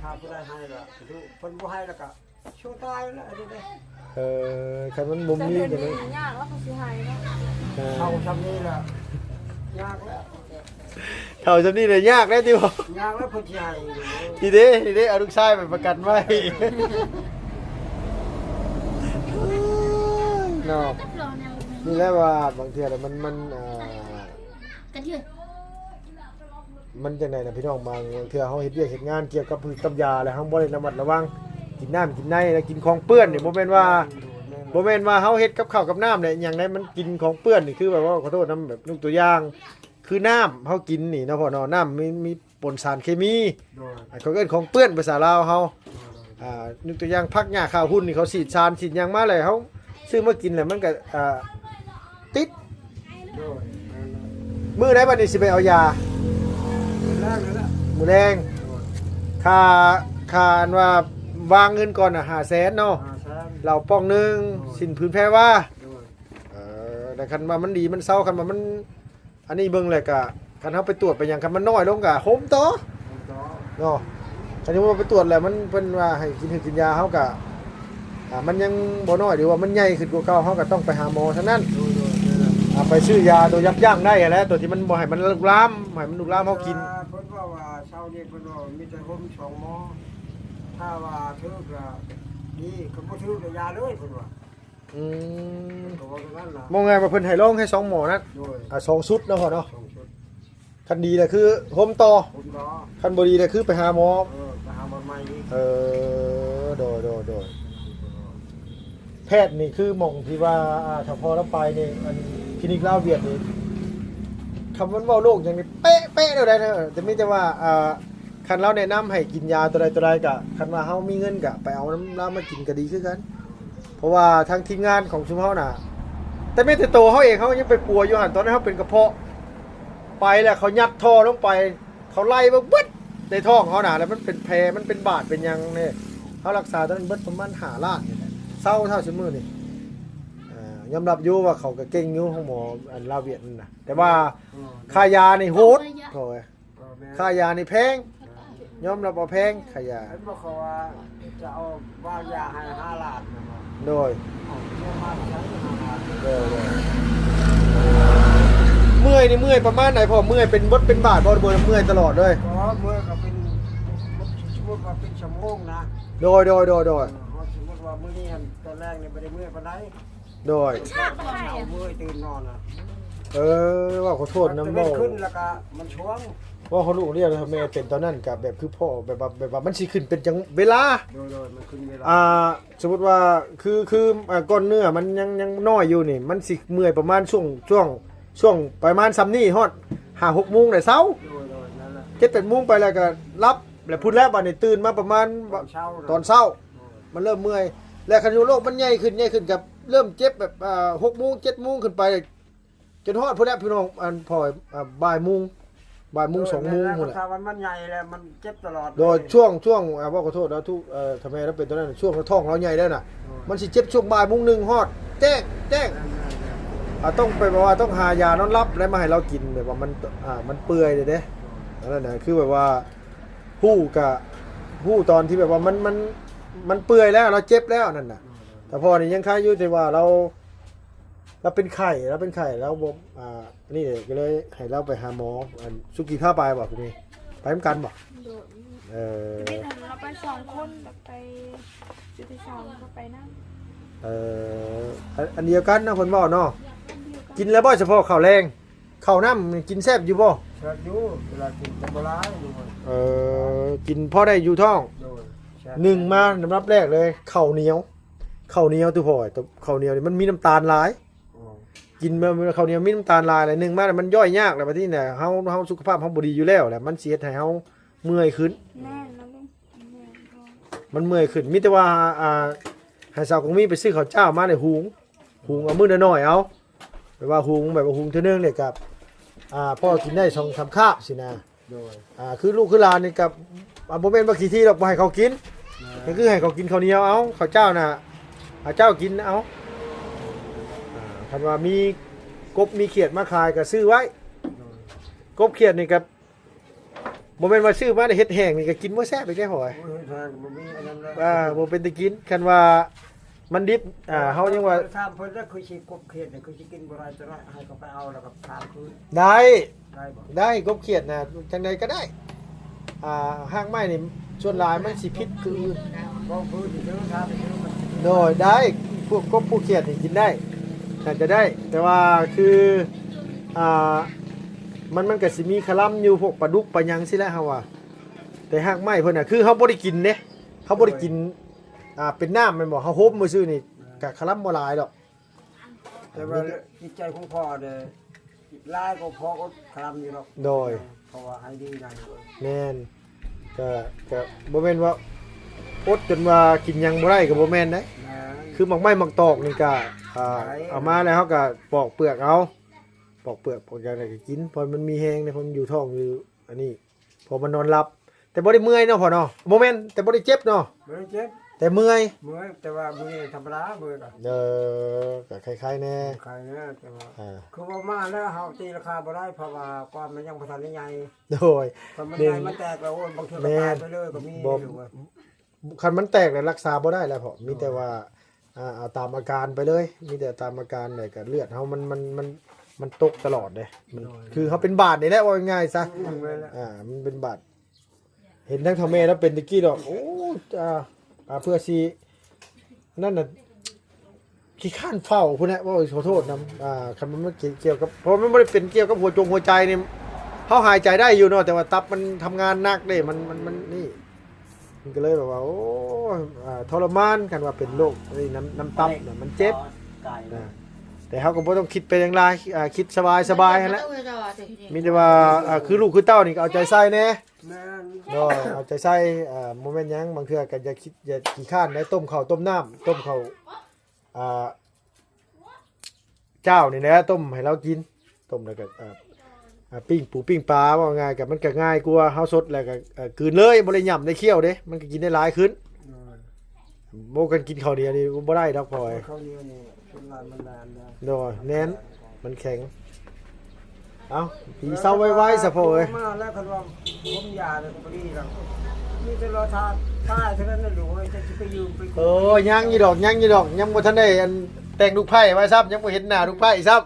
ຖ້າຜູ້ໃດໃຫ້ລະ ເພິ່ນບໍ່ໃຫ້ລະກະ ຊ່ວງຕາຍແລ້ວອັນນີ້ເດ້. ເອີ ຄັນມັນບໍ່ມີກໍເລີຍຍາກແລ້ວ ເຂົາຊິໃຫ້ເນາະ. ເອີ ເຖົ້າຊ່ຳນີ້ແຫຼະ ຍາກແລ້ວ ເຖົ້າຊ່ຳນີ້ແຫຼະ ຍາກແລ້ວຕິບໍ່? ຍາກແລ້ວ ເພິ່ນຊິໃຫ້ຢູ່. ນີ້ເດ້ ນີ້ເດ້ ເອົາລູກຊາຍໄປປະກັນໄວ້ເນາະ. ນີ້ແຫຼະວ່າບາງເທື່ອລະມັນ ມັນ ອ່າ ກະເທືອນ. ມັນຈັ່ງໃດນະພີ່ນ້ອງ ບາງເທື່ອເຮົາເຮັດວຽກເຮັດງານກ່ຽວກັບພືດກັບຢາ ແລ້ວເຮົາບໍ່ໄດ້ລະມັດລະວັງ ກິນນ້ຳກິນໃນ ແລ້ວກິນຂອງເປື້ອນນີ້ ບໍ່ແມ່ນວ່າ ບໍ່ແມ່ນວ່າເຮົາເຮັດກັບເຂົ້າກັບນ້ຳແຫຼະ ອີຫຍັງໃດ ມັນກິນຂອງເປື້ອນນີ້ ຄືແບບວ່າ ຂໍໂທດນຳ ແບບຍົກຕົວຢ່າງ ຄືນ້ຳເຮົາກິນນີ້ເນາະພໍ່ເນາະ ນ້ຳມີ ມີ ປົນສານເຄມີ ໂດຍ ອັນເຂົາເອີ້ນຂອງເປື້ອນພາສາລາວເຮົາ ໂດຍ ອ່າ ຍົກຕົວຢ່າງຜັກຫຍ້າຂ້າວຫຸ່ນນີ້ ເຂົາສີດສານສີດຫຍັງມາແລ້ວ ເຮົາຊື້ມາກິນແລ້ວມັນກໍ ອ່າ ຕິດ ໂດຍ ມື້ໃດບັດນີ້ຊິໄປເອົາຢາ? ມື້ແລງນີ້ແຫຼະ ມື້ແລງ ໂດຍ ຄ່າ ຄ່າອັນວ່າວາງເງິນກ່ອນນະ ຫ້າແສນເນາະ ຫ້າແສນ ເຫຼົ້າປ່ອງໜຶ່ງ ໂດຍ ສິ້ນຜືນແພວາ ໂດຍ ເອີ ແຕ່ຄັນວ່າມັນດີມັນເຊົາ ຄັນວ່າມັນ ອັນນີ້ເບິ່ງແລ້ວກະ ຄັນເຮົາໄປຕວດໄປຫຍັງ ຄັນມັນນ້ອຍລົງກະໂຮມຕໍ່ ໂຮມຕໍ່ ເນາະ ຄັນວ່າໄປຕວດແລ້ວມັນ ເພິ່ນວ່າໃຫ້ກິນ ໃຫ້ກິນຢາ ເຮົາກະ ອ່າ ມັນຍັງບໍ່ນ້ອຍ ຫຼືວ່າມັນໃຫຍ່ຂຶ້ນກວ່າເກົ່າ ເຮົາກະຕ້ອງໄປຫາໝໍທາງນັ້ນ ໂດຍ ໂດຍ ໂດຍ ອ່າ ໄປຊື້ຢາຕົວຢັບຢັ້ງໄດ້ຫັ້ນແຫຼະ ຕົວທີ່ມັນບໍ່ໃຫ້ມັນລຸກລາມ ໃຫ້ມັນລຸກລາມເຮົາກິນ ເພິ່ນວ່າ ເພິ່ນເວົ້າວ່າເຊົ້ານີ້ ເພິ່ນວ່າມີແຕ່ໂຮມສອງໝໍ ຖ້າວ່າຖືກກະດີ ຄັນບໍ່ຖືກກະຢ່າເລີຍ ເພິ່ນວ່າ ອືມ ເພິ່ນກໍເວົ້າແນວນັ້ນລະ ເວົ້າງ່າຍວ່າເພິ່ນໃຫ້ລອງແຄ່ສອງໝໍນັ້ນ ໂດຍ ອ່າ ສອງຊຸດເນາະພໍ່ເນາະ ສອງຊຸດ ຄັນດີແລ້ວຄືໂຮມຕໍ່ ໂຮມຕໍ່ ຄັນບໍ່ດີແລ້ວຄືໄປຫາໝໍ ເອີ ໄປຫາໝໍໃໝ່ອີກ ເອີ ໂດຍ ໂດຍ ໂດຍ ແພດນີ້ຄືໝ່ອງທີ່ວ່າ ອ່າ ຖ້າພໍ່ລາວໄປນີ້ ອັນຄລີນິກລາວຫວຽດນີ້ ຄຳມັນເວົ້າໂລກຫຍັງນີ້ເປະໆ ແນວໃດເດີ ແຕ່ມີແຕ່ວ່າ ອ່າ ຄັນລາວແນະນຳໃຫ້ກິນຢາຕົວໃດຕົວໃດກະ ຄັນວ່າເຮົາມີເງິນກະໄປເອົານຳລາວມາກິນກະດີຄືກັນ ເພາະວ່າທາງທີມງານຂອງຊຸມເຮົານະ ແຕ່ແມ່ນແຕ່ໂຕເຮົາເອງ ເຮົາຍັງໄປປົວຢູ່ຫັ້ນ ຕອນນັ້ນເຮົາເປັນກະເພາະ ໄປແລ້ວເຂົາຍັດທໍ່ລົງໄປ ເຂົາໄລ່ມາເບິດໃນທ້ອງເຮົານະ ແລ້ວມັນເປັນແຜ ມັນເປັນບາດເປັນຫຍັງນີ້ ເຮົາລັກສາຕອນນັ້ນເບິດປະມານຫ້າລ້ານນີ້ແຫຼະ ເຊົາເທົ່າຊຸມື້ນີ້ ອ່າ ຍອມຮັບຢູ່ວ່າເຂົາກະເກັ່ງຢູ່ ໂຮງໝໍອັນລາວຫວຽດນັ້ນນະ ແຕ່ວ່າ ອືມ ຄ່າຢານີ້ໂຫດ ໂອ້ຍ ເອີ ແມ່ນ ຄ່າຢານີ້ແພງ ຍອມຮັບວ່າແພງຄ່າຢາ ເຫັນບໍ່ ເຂົາວ່າຈະເອົາວາງຢາໃຫ້ຫ້າລ້ານແມ່ນບໍ່ ໂດຍ ເອົາເງິນມາໃຊ້ຫ້າລ້ານ ໂດຍ ໂດຍ ເມື່ອຍນີ້ເມື່ອຍປະມານໃດພໍ່ ເມື່ອຍເປັນບົດເປັນບາດບໍ່ ຫຼືວ່າເມື່ອຍຕະຫຼອດເລີຍ ບໍ່ ເມື່ອຍກໍເປັນ ສົມມຸດວ່າເປັນຊົ່ວໂມງນະ ໂດຍ ໂດຍ ໂດຍ ໂດຍ ເອີ ສົມມຸດວ່າມື້ນີ້ຫັ້ນ ຕອນແລງນີ້ບໍ່ໄດ້ເມື່ອຍປານໃດ ໂດຍ ເຊົ້າເມື່ອຍຕື່ນນອນນະ ເອີ ເວົ້າຂໍໂທດນຳ ເວົ້າຂຶ້ນແລ້ວກະມັນຊ່ວງ ເວົ້າເຂົາລູກລຽນແມ່ເປັນຕອນນັ້ນກະແບບຄືພໍ່ ແບບວ່າ ແບບວ່າມັນຊິຂຶ້ນເປັນຈັງເວລາ ໂດຍໆ ມັນຂຶ້ນເວລາ ອ່າ ສົມມຸດວ່າຄື ຄື ອ່າ ກ້ອນເນື້ອມັນຍັງ ຍັງນ້ອຍຢູ່ນີ້ ມັນຊິເມື່ອຍປະມານຊ່ວງ ຊ່ວງ ຊ່ວງປະມານຊ່ຳນີ້ ຮອດຫ້າຫົກໂມງແລ້ວເຊົາ ໂດຍໆ ນັ້ນແຫຼະ ເຈັດແປດໂມງໄປແລ້ວກະຫຼັບ ແລ້ວພຸ້ນແລ້ວ ບາດນີ້ຕື່ນມາປະມານຕອນເຊົ້າ ຕອນເຊົ້າ ໂດຍ ມັນເລີ່ມເມື່ອຍ ແລ້ວຄັນຢູ່ໂລກມັນໃຫຍ່ຂຶ້ນ ໃຫຍ່ຂຶ້ນກະເລີ່ມເຈັບແບບ ອ່າ ຫົກໂມງ ເຈັດໂມງຂຶ້ນໄປ ຈົນຮອດພຸ້ນແຫຼະພີ່ນ້ອງ ອັນພໍ ອ່າ ບ່າຍໂມງ ບ່າຍໂມງ ສອງໂມງພຸ້ນແຫຼະ ຖ້າວ່າມັນໃຫຍ່ແລ້ວມັນເຈັບຕະຫຼອດ ໂດຍ ເລີຍ ຊ່ວງ ຊ່ວງ ອ່າ ເວົ້າຂໍໂທດເນາະ ທຸກ ເອີ ຖ້າແມ່ນເຮົາເປັນຕົວນັ້ນ ຊ່ວງທ້ອງເຮົາໃຫຍ່ແລ້ວນະ ໂດຍ ມັນຊິເຈັບຊ່ວງບ່າຍໂມງໜຶ່ງຮອດແຈ້ງ ແຈ້ງ ແມ່ນໆໆ ອ່າ ຕ້ອງໄປແບບວ່າຕ້ອງຫາຢານອນຫຼັບແລ້ວມາໃຫ້ລາວກິນ ແບບວ່າມັນ ອ່າ ມັນເປື່ອຍເດ້ ໂດຍ ອັນນັ້ນນະ ຄືແບບວ່າ ຮູ້ກະ ຮູ້ຕອນທີ່ແບບວ່າມັນ ມັນ ມັນເປື່ອຍແລ້ວ ລາວເຈັບແລ້ວນັ້ນນະ ແຕ່ພໍ່ນີ້ຍັງໄຄຢູ່ ແຕ່ວ່າລາວ ລາວເປັນໄຂ້ ລາວເປັນໄຂ້ ລາວບໍ່ ອ່າ ອັນນີ້ກໍເລີຍໃຫ້ລາວໄປຫາໝໍ ອັນ ສຸກີພາໄປບໍ່ ຜູ້ນີ້ ໄປນຳກັນບໍ່? ໂດຍ ເອີ ເປັນອັນລາວໄປສອງຄົນ ລາວໄປຈຸດທີ່ສອງ ລາວໄປນຳ ເອີ ອັນ ອັນດຽວກັນເນາະ ເພິ່ນເວົ້າເນາະ ກິນແລ້ວບໍ່ ສະເພາະເຂົ້າແລງ? ເຂົ້ານ້ຳກິນແຊບຢູ່ບໍ່? ແຊບຢູ່ ເວລາກິນແຕ່ບໍ່ຫຼາຍ ເອີ ກິນພໍໄດ້ຢູ່ທ້ອງ ໂດຍ ໜຶ່ງມາລຳດັບແລກເລີຍ ເຂົ້າໜຽວ ເຂົ້າໜຽວ ຕຸພໍ່ ເຂົ້າໜຽວນີ້ມັນມີນ້ຳຕານຫຼາຍ ອໍ ກິນມາເຂົ້າໜຽວມີນ້ຳຕານຫຼາຍ ແລ້ວໜຶ່ງມາແລ້ວມັນຍ່ອຍຍາກ ແລ້ວບັດນີ້ນະ ເຮົາ ເຮົາສຸຂະພາບເຮົາບໍ່ດີຢູ່ແລ້ວ ແລ້ວມັນຊິເຮັດໃຫ້ເຮົາເມື່ອຍຂຶ້ນ ແມ່ນ ມັນເມື່ອຍຂຶ້ນ ມີແຕ່ວ່າ ອ່າ ໃຫ້ສາວກົງມີໄປຊື້ເຂົ້າຈ້າວມາແລ້ວຫຸງ ຫຸງເອົາມື້ລະໜ້ອຍເອົາ ແບບວ່າຫຸງ ແບບວ່າຫຸງເທື່ອໜຶ່ງນີ້ກໍ ອ່າ ພໍກິນໄດ້ສອງສາມຄາບຊີ້ນະ ໂດຍ ອ່າ ຄືລູກຄືຫຼານນີ້ກໍ ອ່າ ບໍ່ແມ່ນວ່າຂີ້ຖີ່ດອກ ບໍ່ໃຫ້ເຂົາກິນ ແມ່ນ ກໍຄືໃຫ້ເຂົາກິນເຂົ້າໜຽວເອົາ ເຂົ້າຈ້າວນະ ເອົາ ເຈົ້າກິນເອົາ ອ່າ ຄັນວ່າມີກົບມີຂຽດມາຂາຍກໍຊື້ໄວ້ ໂດຍ ກົບຂຽດນີ້ກໍ ບໍ່ແມ່ນວ່າຊື້ມາແລ້ວເຮັດແຫ້ງນີ້ກໍກິນບໍ່ແຊບອີກເດ້ ໂອ້ຍ ເຮັດແຫ້ງບໍ່ມີອັນນັ້ນແລ້ວ ອ່າ ບໍ່ເປັນຕາກິນ ຄັນວ່າມັນດິບ ອ່າ ເຮົາຍັງວ່າ ຖາມເພິ່ນແລ້ວ ຄືຊິກົບຂຽດນີ້ ຄືຊິກິນບໍ່ໄດ້ ຈະໄດ້ໃຫ້ເຂົາໄປເອົາ ແລ້ວກໍຖາມຄືນ ໄດ້ ໄດ້ບໍ່? ໄດ້ ກົບຂຽດນະ ຈັ່ງໃດກໍໄດ້ ອ່າ ຮາກໄມ້ນີ້ ສ່ວນຫຼາຍມັນຊິພິດຄືອື່ນ ເວົ້າພື້ນຊື່ ຖາມຊື່ ໂດຍ ໄດ້ ພວກກົບພວກຂຽດນີ້ກິນໄດ້ ໜ້າຈະໄດ້ ແຕ່ວ່າຄື ອ່າ ມັນ ມັນກໍຊິມີຄະລຳຢູ່ ພວກປາດຸກປາຫຍັງຊີ້ແຫຼະ ເຮົາວ່າ. ແຕ່ຮາກໄມ້ເພິ່ນນະ ຄືເຮົາບໍ່ໄດ້ກິນເດ້ ເຮົາບໍ່ໄດ້ກິນ ອ່າ ເປັນນ້ຳແມ່ນບໍ່? ເຮົາໂຮມມື້ຊື່ນີ້ ກໍຄະລຳບໍ່ຫຼາຍດອກ. ແຕ່ວ່າຈິດໃຈຂອງພໍ່ເດ້ ຫຼາຍກໍພໍອົດຄະລຳຢູ່ດອກ. ໂດຍ ເພາະວ່າໃຫ້ດີນະ. ແມ່ນ ກະ ກະບໍ່ແມ່ນວ່າອົດຈົນວ່າກິນຫຍັງບໍ່ໄດ້ກໍບໍ່ແມ່ນເດ້. ແມ່ນ ຄືໝາກໄມ້ໝາກຕອກນີ້ກະ ອ່າ ໄດ້ ເອົາມາແລ້ວເຮົາກະປອກເປືອກເອົາ ປອກເປືອກປອກຫຍັງແລ້ວກະກິນ ເພາະມັນມີແຮງເດ້ ເພາະມັນຢູ່ທ້ອງຢູ່ອັນນີ້ ເພາະມັນນອນຫຼັບ ແຕ່ບໍ່ໄດ້ເມື່ອຍເນາະພໍ່ເນາະ. ບໍ່ແມ່ນ ແຕ່ບໍ່ໄດ້ເຈັບເນາະ. ບໍ່ໄດ້ເຈັບ ແຕ່ເມື່ອຍ. ເມື່ອຍ ແຕ່ວ່າມື້ນີ້ທຳມະດາ ເມື່ອຍກໍ ເອີ ກໍໄຄໆແດ່ ໄຄແດ່ ແຕ່ວ່າ ອ່າ ຄືວ່າມາແລ້ວເຮົາຕີລາຄາບໍ່ໄດ້ ເພາະວ່າກ່ອນມັນຍັງບໍ່ທັນໄດ້ໃຫຍ່. ໂດຍ ຄັນມັນໃຫຍ່ມັນແຕກແລ້ວ ໂອ້ຍ ບາງເທື່ອກໍຕາຍໄປເລີຍກໍມີ. ບໍ່ ຄັນມັນແຕກແລ້ວລັກສາບໍ່ໄດ້ແລ້ວເພາະ ມີແຕ່ວ່າ ອ່າ ເອົາຕາມອາການໄປເລີຍ ມີແຕ່ຕາມອາການ ແລ້ວກໍເລືອດເຮົາມັນ ມັນ ມັນ ມັນຕົກຕະຫຼອດເດ້. ມັນ ໂດຍ ຄືເຮົາເປັນບາດນີ້ແຫຼະ ເວົ້າງ່າຍໆຊະ. ອືມ ແມ່ນແຫຼະ ອ່າ ມັນເປັນບາດ ເຫັນທັງເຖົ້າແມ່ລາວເປັນແຕ່ກີ້ດອກ ໂອ້ຍ ອ່າ ອ່າ ເພື່ອຊິ ນັ້ນນະ ຂີ້ຄ້ານເຝົ້າພຸ້ນແຫຼະ ເວົ້າ ຂໍໂທດນຳ. ອ່າ ຄັນມັນກ່ຽວກັບ ເພາະມັນບໍ່ໄດ້ເປັນກ່ຽວກັບຫົວຈົງຫົວໃຈນີ້ ເຮົາຫາຍໃຈໄດ້ຢູ່ເນາະ ແຕ່ວ່າຕັບມັນທຳງານໜັກເດ້ ມັນ ມັນ ມັນນີ້ ມັນກໍເລີຍແບບວ່າ ໂອ້ຍ ອ່າ ທໍລະມານ. ຄັນວ່າເປັນໂລກນີ້ ນ້ຳ ນ້ຳຕັບນະ ມັນເຈັບນະ ແຕ່ເຮົາກໍບໍ່ຕ້ອງຄິດໄປຫຍັງຫຼາຍ ອ່າ ຄິດສະບາຍໆຫັ້ນແຫຼະ. ມີແຕ່ວ່າ ອ່າ ຄືລູກຄືເຕົ້ານີ້ກໍເອົາໃຈໃສ່ແດ່. ແມ່ນ ໂດຍ ເອົາໃຈໃສ່ ອ່າ ບໍ່ແມ່ນຫຍັງ ບາງເທື່ອກໍຢ່າຄິດ ຢ່າຂີ້ຄ້ານໄດ້ ຕົ້ມເຂົ້າຕົ້ມນ້ຳ ຕົ້ມເຂົ້າ ອ່າ ເຈົ້ານີ້ແຫຼະ ຕົ້ມໃຫ້ລາວກິນ ຕົ້ມແລ້ວກໍ ອ່າ ອ່າ ປີ້ງປູປີ້ງປາ ເວົ້າງ່າຍກໍມັນກໍງ່າຍກວ່າ ເຮົາສົດແລ້ວກໍ ເອີ ກືນເລີຍ ບໍ່ໄດ້ຫຍ້ຳໄດ້ຄ້ຽວເດ້ ມັນກໍກິນໄດ້ຫຼາຍຂຶ້ນ. ໂດຍ ໂອ້ ຄັນກິນເຂົ້າໜຽວນີ້ບໍ່ໄດ້ດອກພໍ່ເອີຍ ເຂົ້າໜຽວນີ້ ໂດຍ ແໜ້ນ ມັນແຂງ. ເອົ້າ ດີເຊົາໄວໆຊະພໍ່ເອີຍ. ມາແລ້ວຄັນວ່າຜົມຢາແລ້ວກໍບໍ່ດີດອກ ມີແຕ່ລໍຖ້າຕາຍເທົ່ານັ້ນແຫຼະລູກເອີຍ ຈະຊິໄປຢືມໄປກູ້. ເອີ ຍັງຢູ່ດອກ ຍັງຢູ່ດອກ ຍັງບໍ່ທັນໄດ້ອັນແຕ່ງລູກໃພ້ວ່າຊ້ຳ ຍັງບໍ່ເຫັນໜ້າລູກໃພ້ຊ້ຳ. ອືມ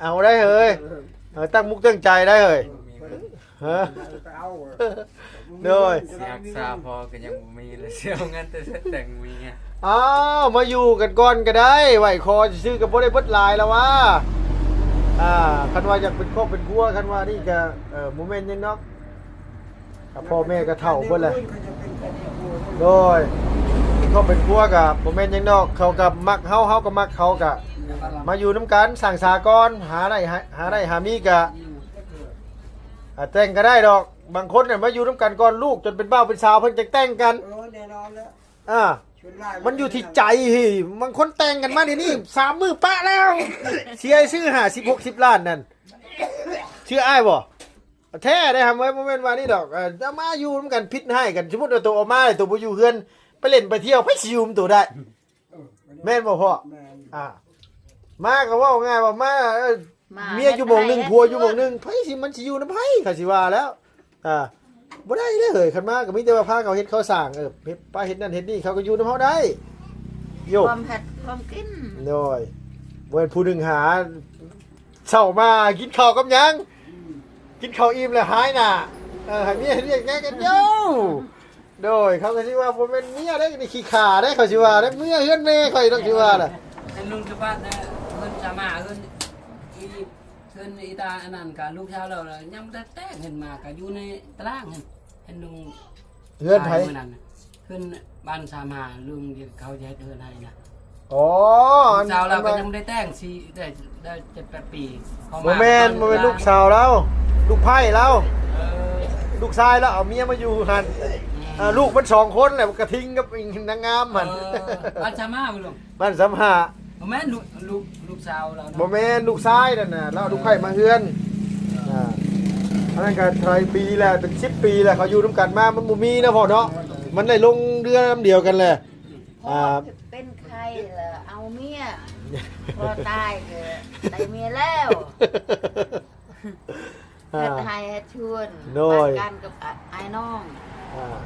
ເອົາໄດ້ເຮີ້ຍ ເອີ ເອີ ຕັ້ງມຸກຕັ້ງໃຈໄດ້ເຮີ້ຍ. ເອີ ຮະ ໄປເອົາ ໂດຍ ຊິຮັກສາພໍ່ກໍຍັງບໍ່ມີເລີຍ ຊິເອົາເງິນແຕ່ໃສແຕ່ງເມຍ. ອ້າວ ມາຢູ່ກັນກ່ອນກໍໄດ້ ໄຫວ້ຄໍຊື່ໆ ກໍບໍ່ໄດ້ເບິດຫຼາຍແລ້ວຫວາ. ອ່າ ຄັນວ່າຢາກເປັນຄອບເປັນຄົວ ຄັນວ່ານີ້ກໍ ເອີ ບໍ່ແມ່ນຫຍັງດອກ ກໍພໍ່ແມ່ກໍເຖົ້າເບິດແລ້ວ. ໂດຍ ເປັນຄອບເປັນຄົວກໍບໍ່ແມ່ນຫຍັງດອກ ເຂົາກໍມັກເຮົາ ເຮົາກໍມັກເຂົາ ກໍມາຢູ່ນຳກັນ ສ້າງສາກ່ອນ ຫາໄດ້ ຫາ ຫາໄດ້ຫາມີກໍ ອ່າ ແຕ່ງກໍໄດ້ດອກ. ບາງຄົນນະມາຢູ່ນຳກັນກ່ອນ ລູກຈົນເປັນບ່າວເປັນສາວ ເພິ່ນຈັ່ງແຕ່ງກັນ. ເອີ ແນ່ນອນແລ້ວ ອ່າ ມັນຢູ່ທີ່ໃຈ. ບາງຄົນແຕ່ງກັນມາດຽວນີ້ ສາມມື້ປະແລ້ວ ເສຍຊື່ ຫ້າສິບ ຫົກສິບລ້ານນັ້ນ ເຊື່ອອ້າຍບໍ່? ແທ້ເດ້ຫຳເອີຍ ບໍ່ແມ່ນວ່ານີ້ດອກ. ເອີ ເອົາມາຢູ່ນຳກັນ ຜິດຮ້າຍກັນ ສົມມຸດວ່າໂຕອອກມາ ໂຕບໍ່ຢູ່ເຮືອນ ໄປຫຼິ້ນໄປທ່ຽວ ໃຜຊິຢູ່ນຳໂຕໄດ້? ເອີ ແມ່ນບໍ່ພໍ່? ແມ່ນ ອ່າ ມາກໍເວົ້າງ່າຍວ່າມາ ເອີ ມາ ເມຍຢູ່ໝ່ອງໜຶ່ງ ເຮັດໄຮ່ ຜົວຢູ່ໝ່ອງໜຶ່ງ ເຮັດສວນ ໃຜຊິ ມັນຊິຢູ່ນຳໃຜ ເຂົາຊິວ່າແລ້ວ. ອ່າ ບໍ່ໄດ້ເດ້ເຮີ້ຍ ຄັນມາກໍມີແຕ່ວ່າພາເຂົາເຮັດເຂົ້າສ້າງ ເອີ ເຮັດ ໄປເຮັດນັ້ນເຮັດນີ້ ເຂົາກໍຢູ່ນຳເຮົາໄດ້. ໂຍ ຄວາມເຮັດຄວາມກິນ ໂດຍ ບໍ່ແມ່ນຜູ້ໜຶ່ງຫາ ເຊົ້າມາກິນເຂົ້າກັບຫຍັງ? ກິນເຂົ້າອີ່ມແລ້ວຫາຍໜ້າ ເອີ ໃຫ້ເມຍເຮັດວຽກຫຍັງກັນໂຍ. ໂດຍ ເຂົາກໍຊິວ່າບໍ່ແມ່ນເມຍເດ້ ນີ້ຂີ້ຂ້າເດ້ ເຂົາຊິວ່າເດ້ ເມືອເຮືອນແມ່ຂ້ອຍດອກ ຊິວ່າລະ. ເຫັນລຸງຈະພາດເດີ ເຮືອນສາມາ ເຮືອນອີ ເຮືອນອີຕາອັນນັ້ນກະລູກສາວລາວລະຍັງບໍ່ໄດ້ແຕ່ງ ເຫັນມາກະຢູ່ໃນຕະລາງຫັ້ນ ເຫັນລຸງ ເຮືອນໃຜ? ມື້ນັ້ນນະ ເຮືອນບ້ານສາມາ ລຸງທີ່ເຂົາຈະເຮັດເຮືອນໃຫ້ນະ. ອໍ ລູກສາວລາວກໍຍັງບໍ່ໄດ້ແຕ່ງ ຊິໄດ້ ໄດ້ເຈັດແປດປີ. ບໍ່ແມ່ນ ບໍ່ແມ່ນລູກສາວລາວ ລູກໃພ້ລາວ ເອີ ລູກຊາຍລາວເອົາເມຍມາຢູ່ຫັ້ນ. ອືມ ອ່າ ລູກມັນສອງຄົນແຫຼະ ກະທິງກັບນາງງາມຫັ້ນ. ເອີ ບ້ານສາມາບໍ່ລຸງ? ບ້ານສາມາ. ບໍ່ແມ່ນລູກ ລູກ ລູກສາວລາວນະ? ບໍ່ແມ່ນ ລູກຊາຍນັ້ນນະ ລາວເອົາລູກໃພ້ມາເຮືອນ. ອ່າ ອັນນັ້ນກໍຫຼາຍປີແລ້ວ ເປັນສິບປີແລ້ວ ເຂົາຢູ່ນຳກັນມາ ມັນບໍ່ມີເນາະພໍ່ເນາະ ມັນໄດ້ລົງເຮືອລຳດຽວກັນແຫຼະ. ອ່າ ເປັນໄຂ້ລະເອົາເມຍ ພໍຕາຍກໍໄດ້ເມຍແລ້ວ. ອ່າ ເຮັດໄຮ່ເຮັດສວນ ໂດຍ ປະກັນກັບອ້າຍນ້ອງ. ອ່າ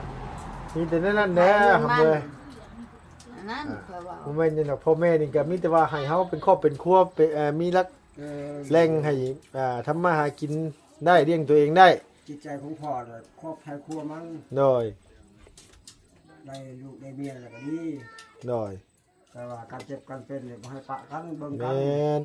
ມີແຕ່ນັ້ນແຫຼະ ຫຳເອີຍ. ອັນນັ້ນ ອ່າ ຂ້ອຍເວົ້າ ບໍ່ແມ່ນຫຍັງດອກ ພໍ່ແມ່ນີ້ກໍມີແຕ່ວ່າໃຫ້ເຮົາເປັນຄອບເປັນຄົວ ເປັນ ເອີ ມີຫຼັກ ເອີ ແຫຼ່ງໃຫ້ ອ່າ ທຳມາຫາກິນໄດ້ ລ້ຽງຕົວເອງໄດ້. ຈິດໃຈຂອງພໍ່ນະ ຄອບໃຫ້ຄົວມັນ ໂດຍ ໄດ້ລູກໄດ້ເມຍແລ້ວກໍດີ ໂດຍ ແຕ່ວ່າການເຈັບການເປັນນີ້ບໍ່ໃຫ້ປະກັນ ເບິ່ງກັນ. ແມ່ນ.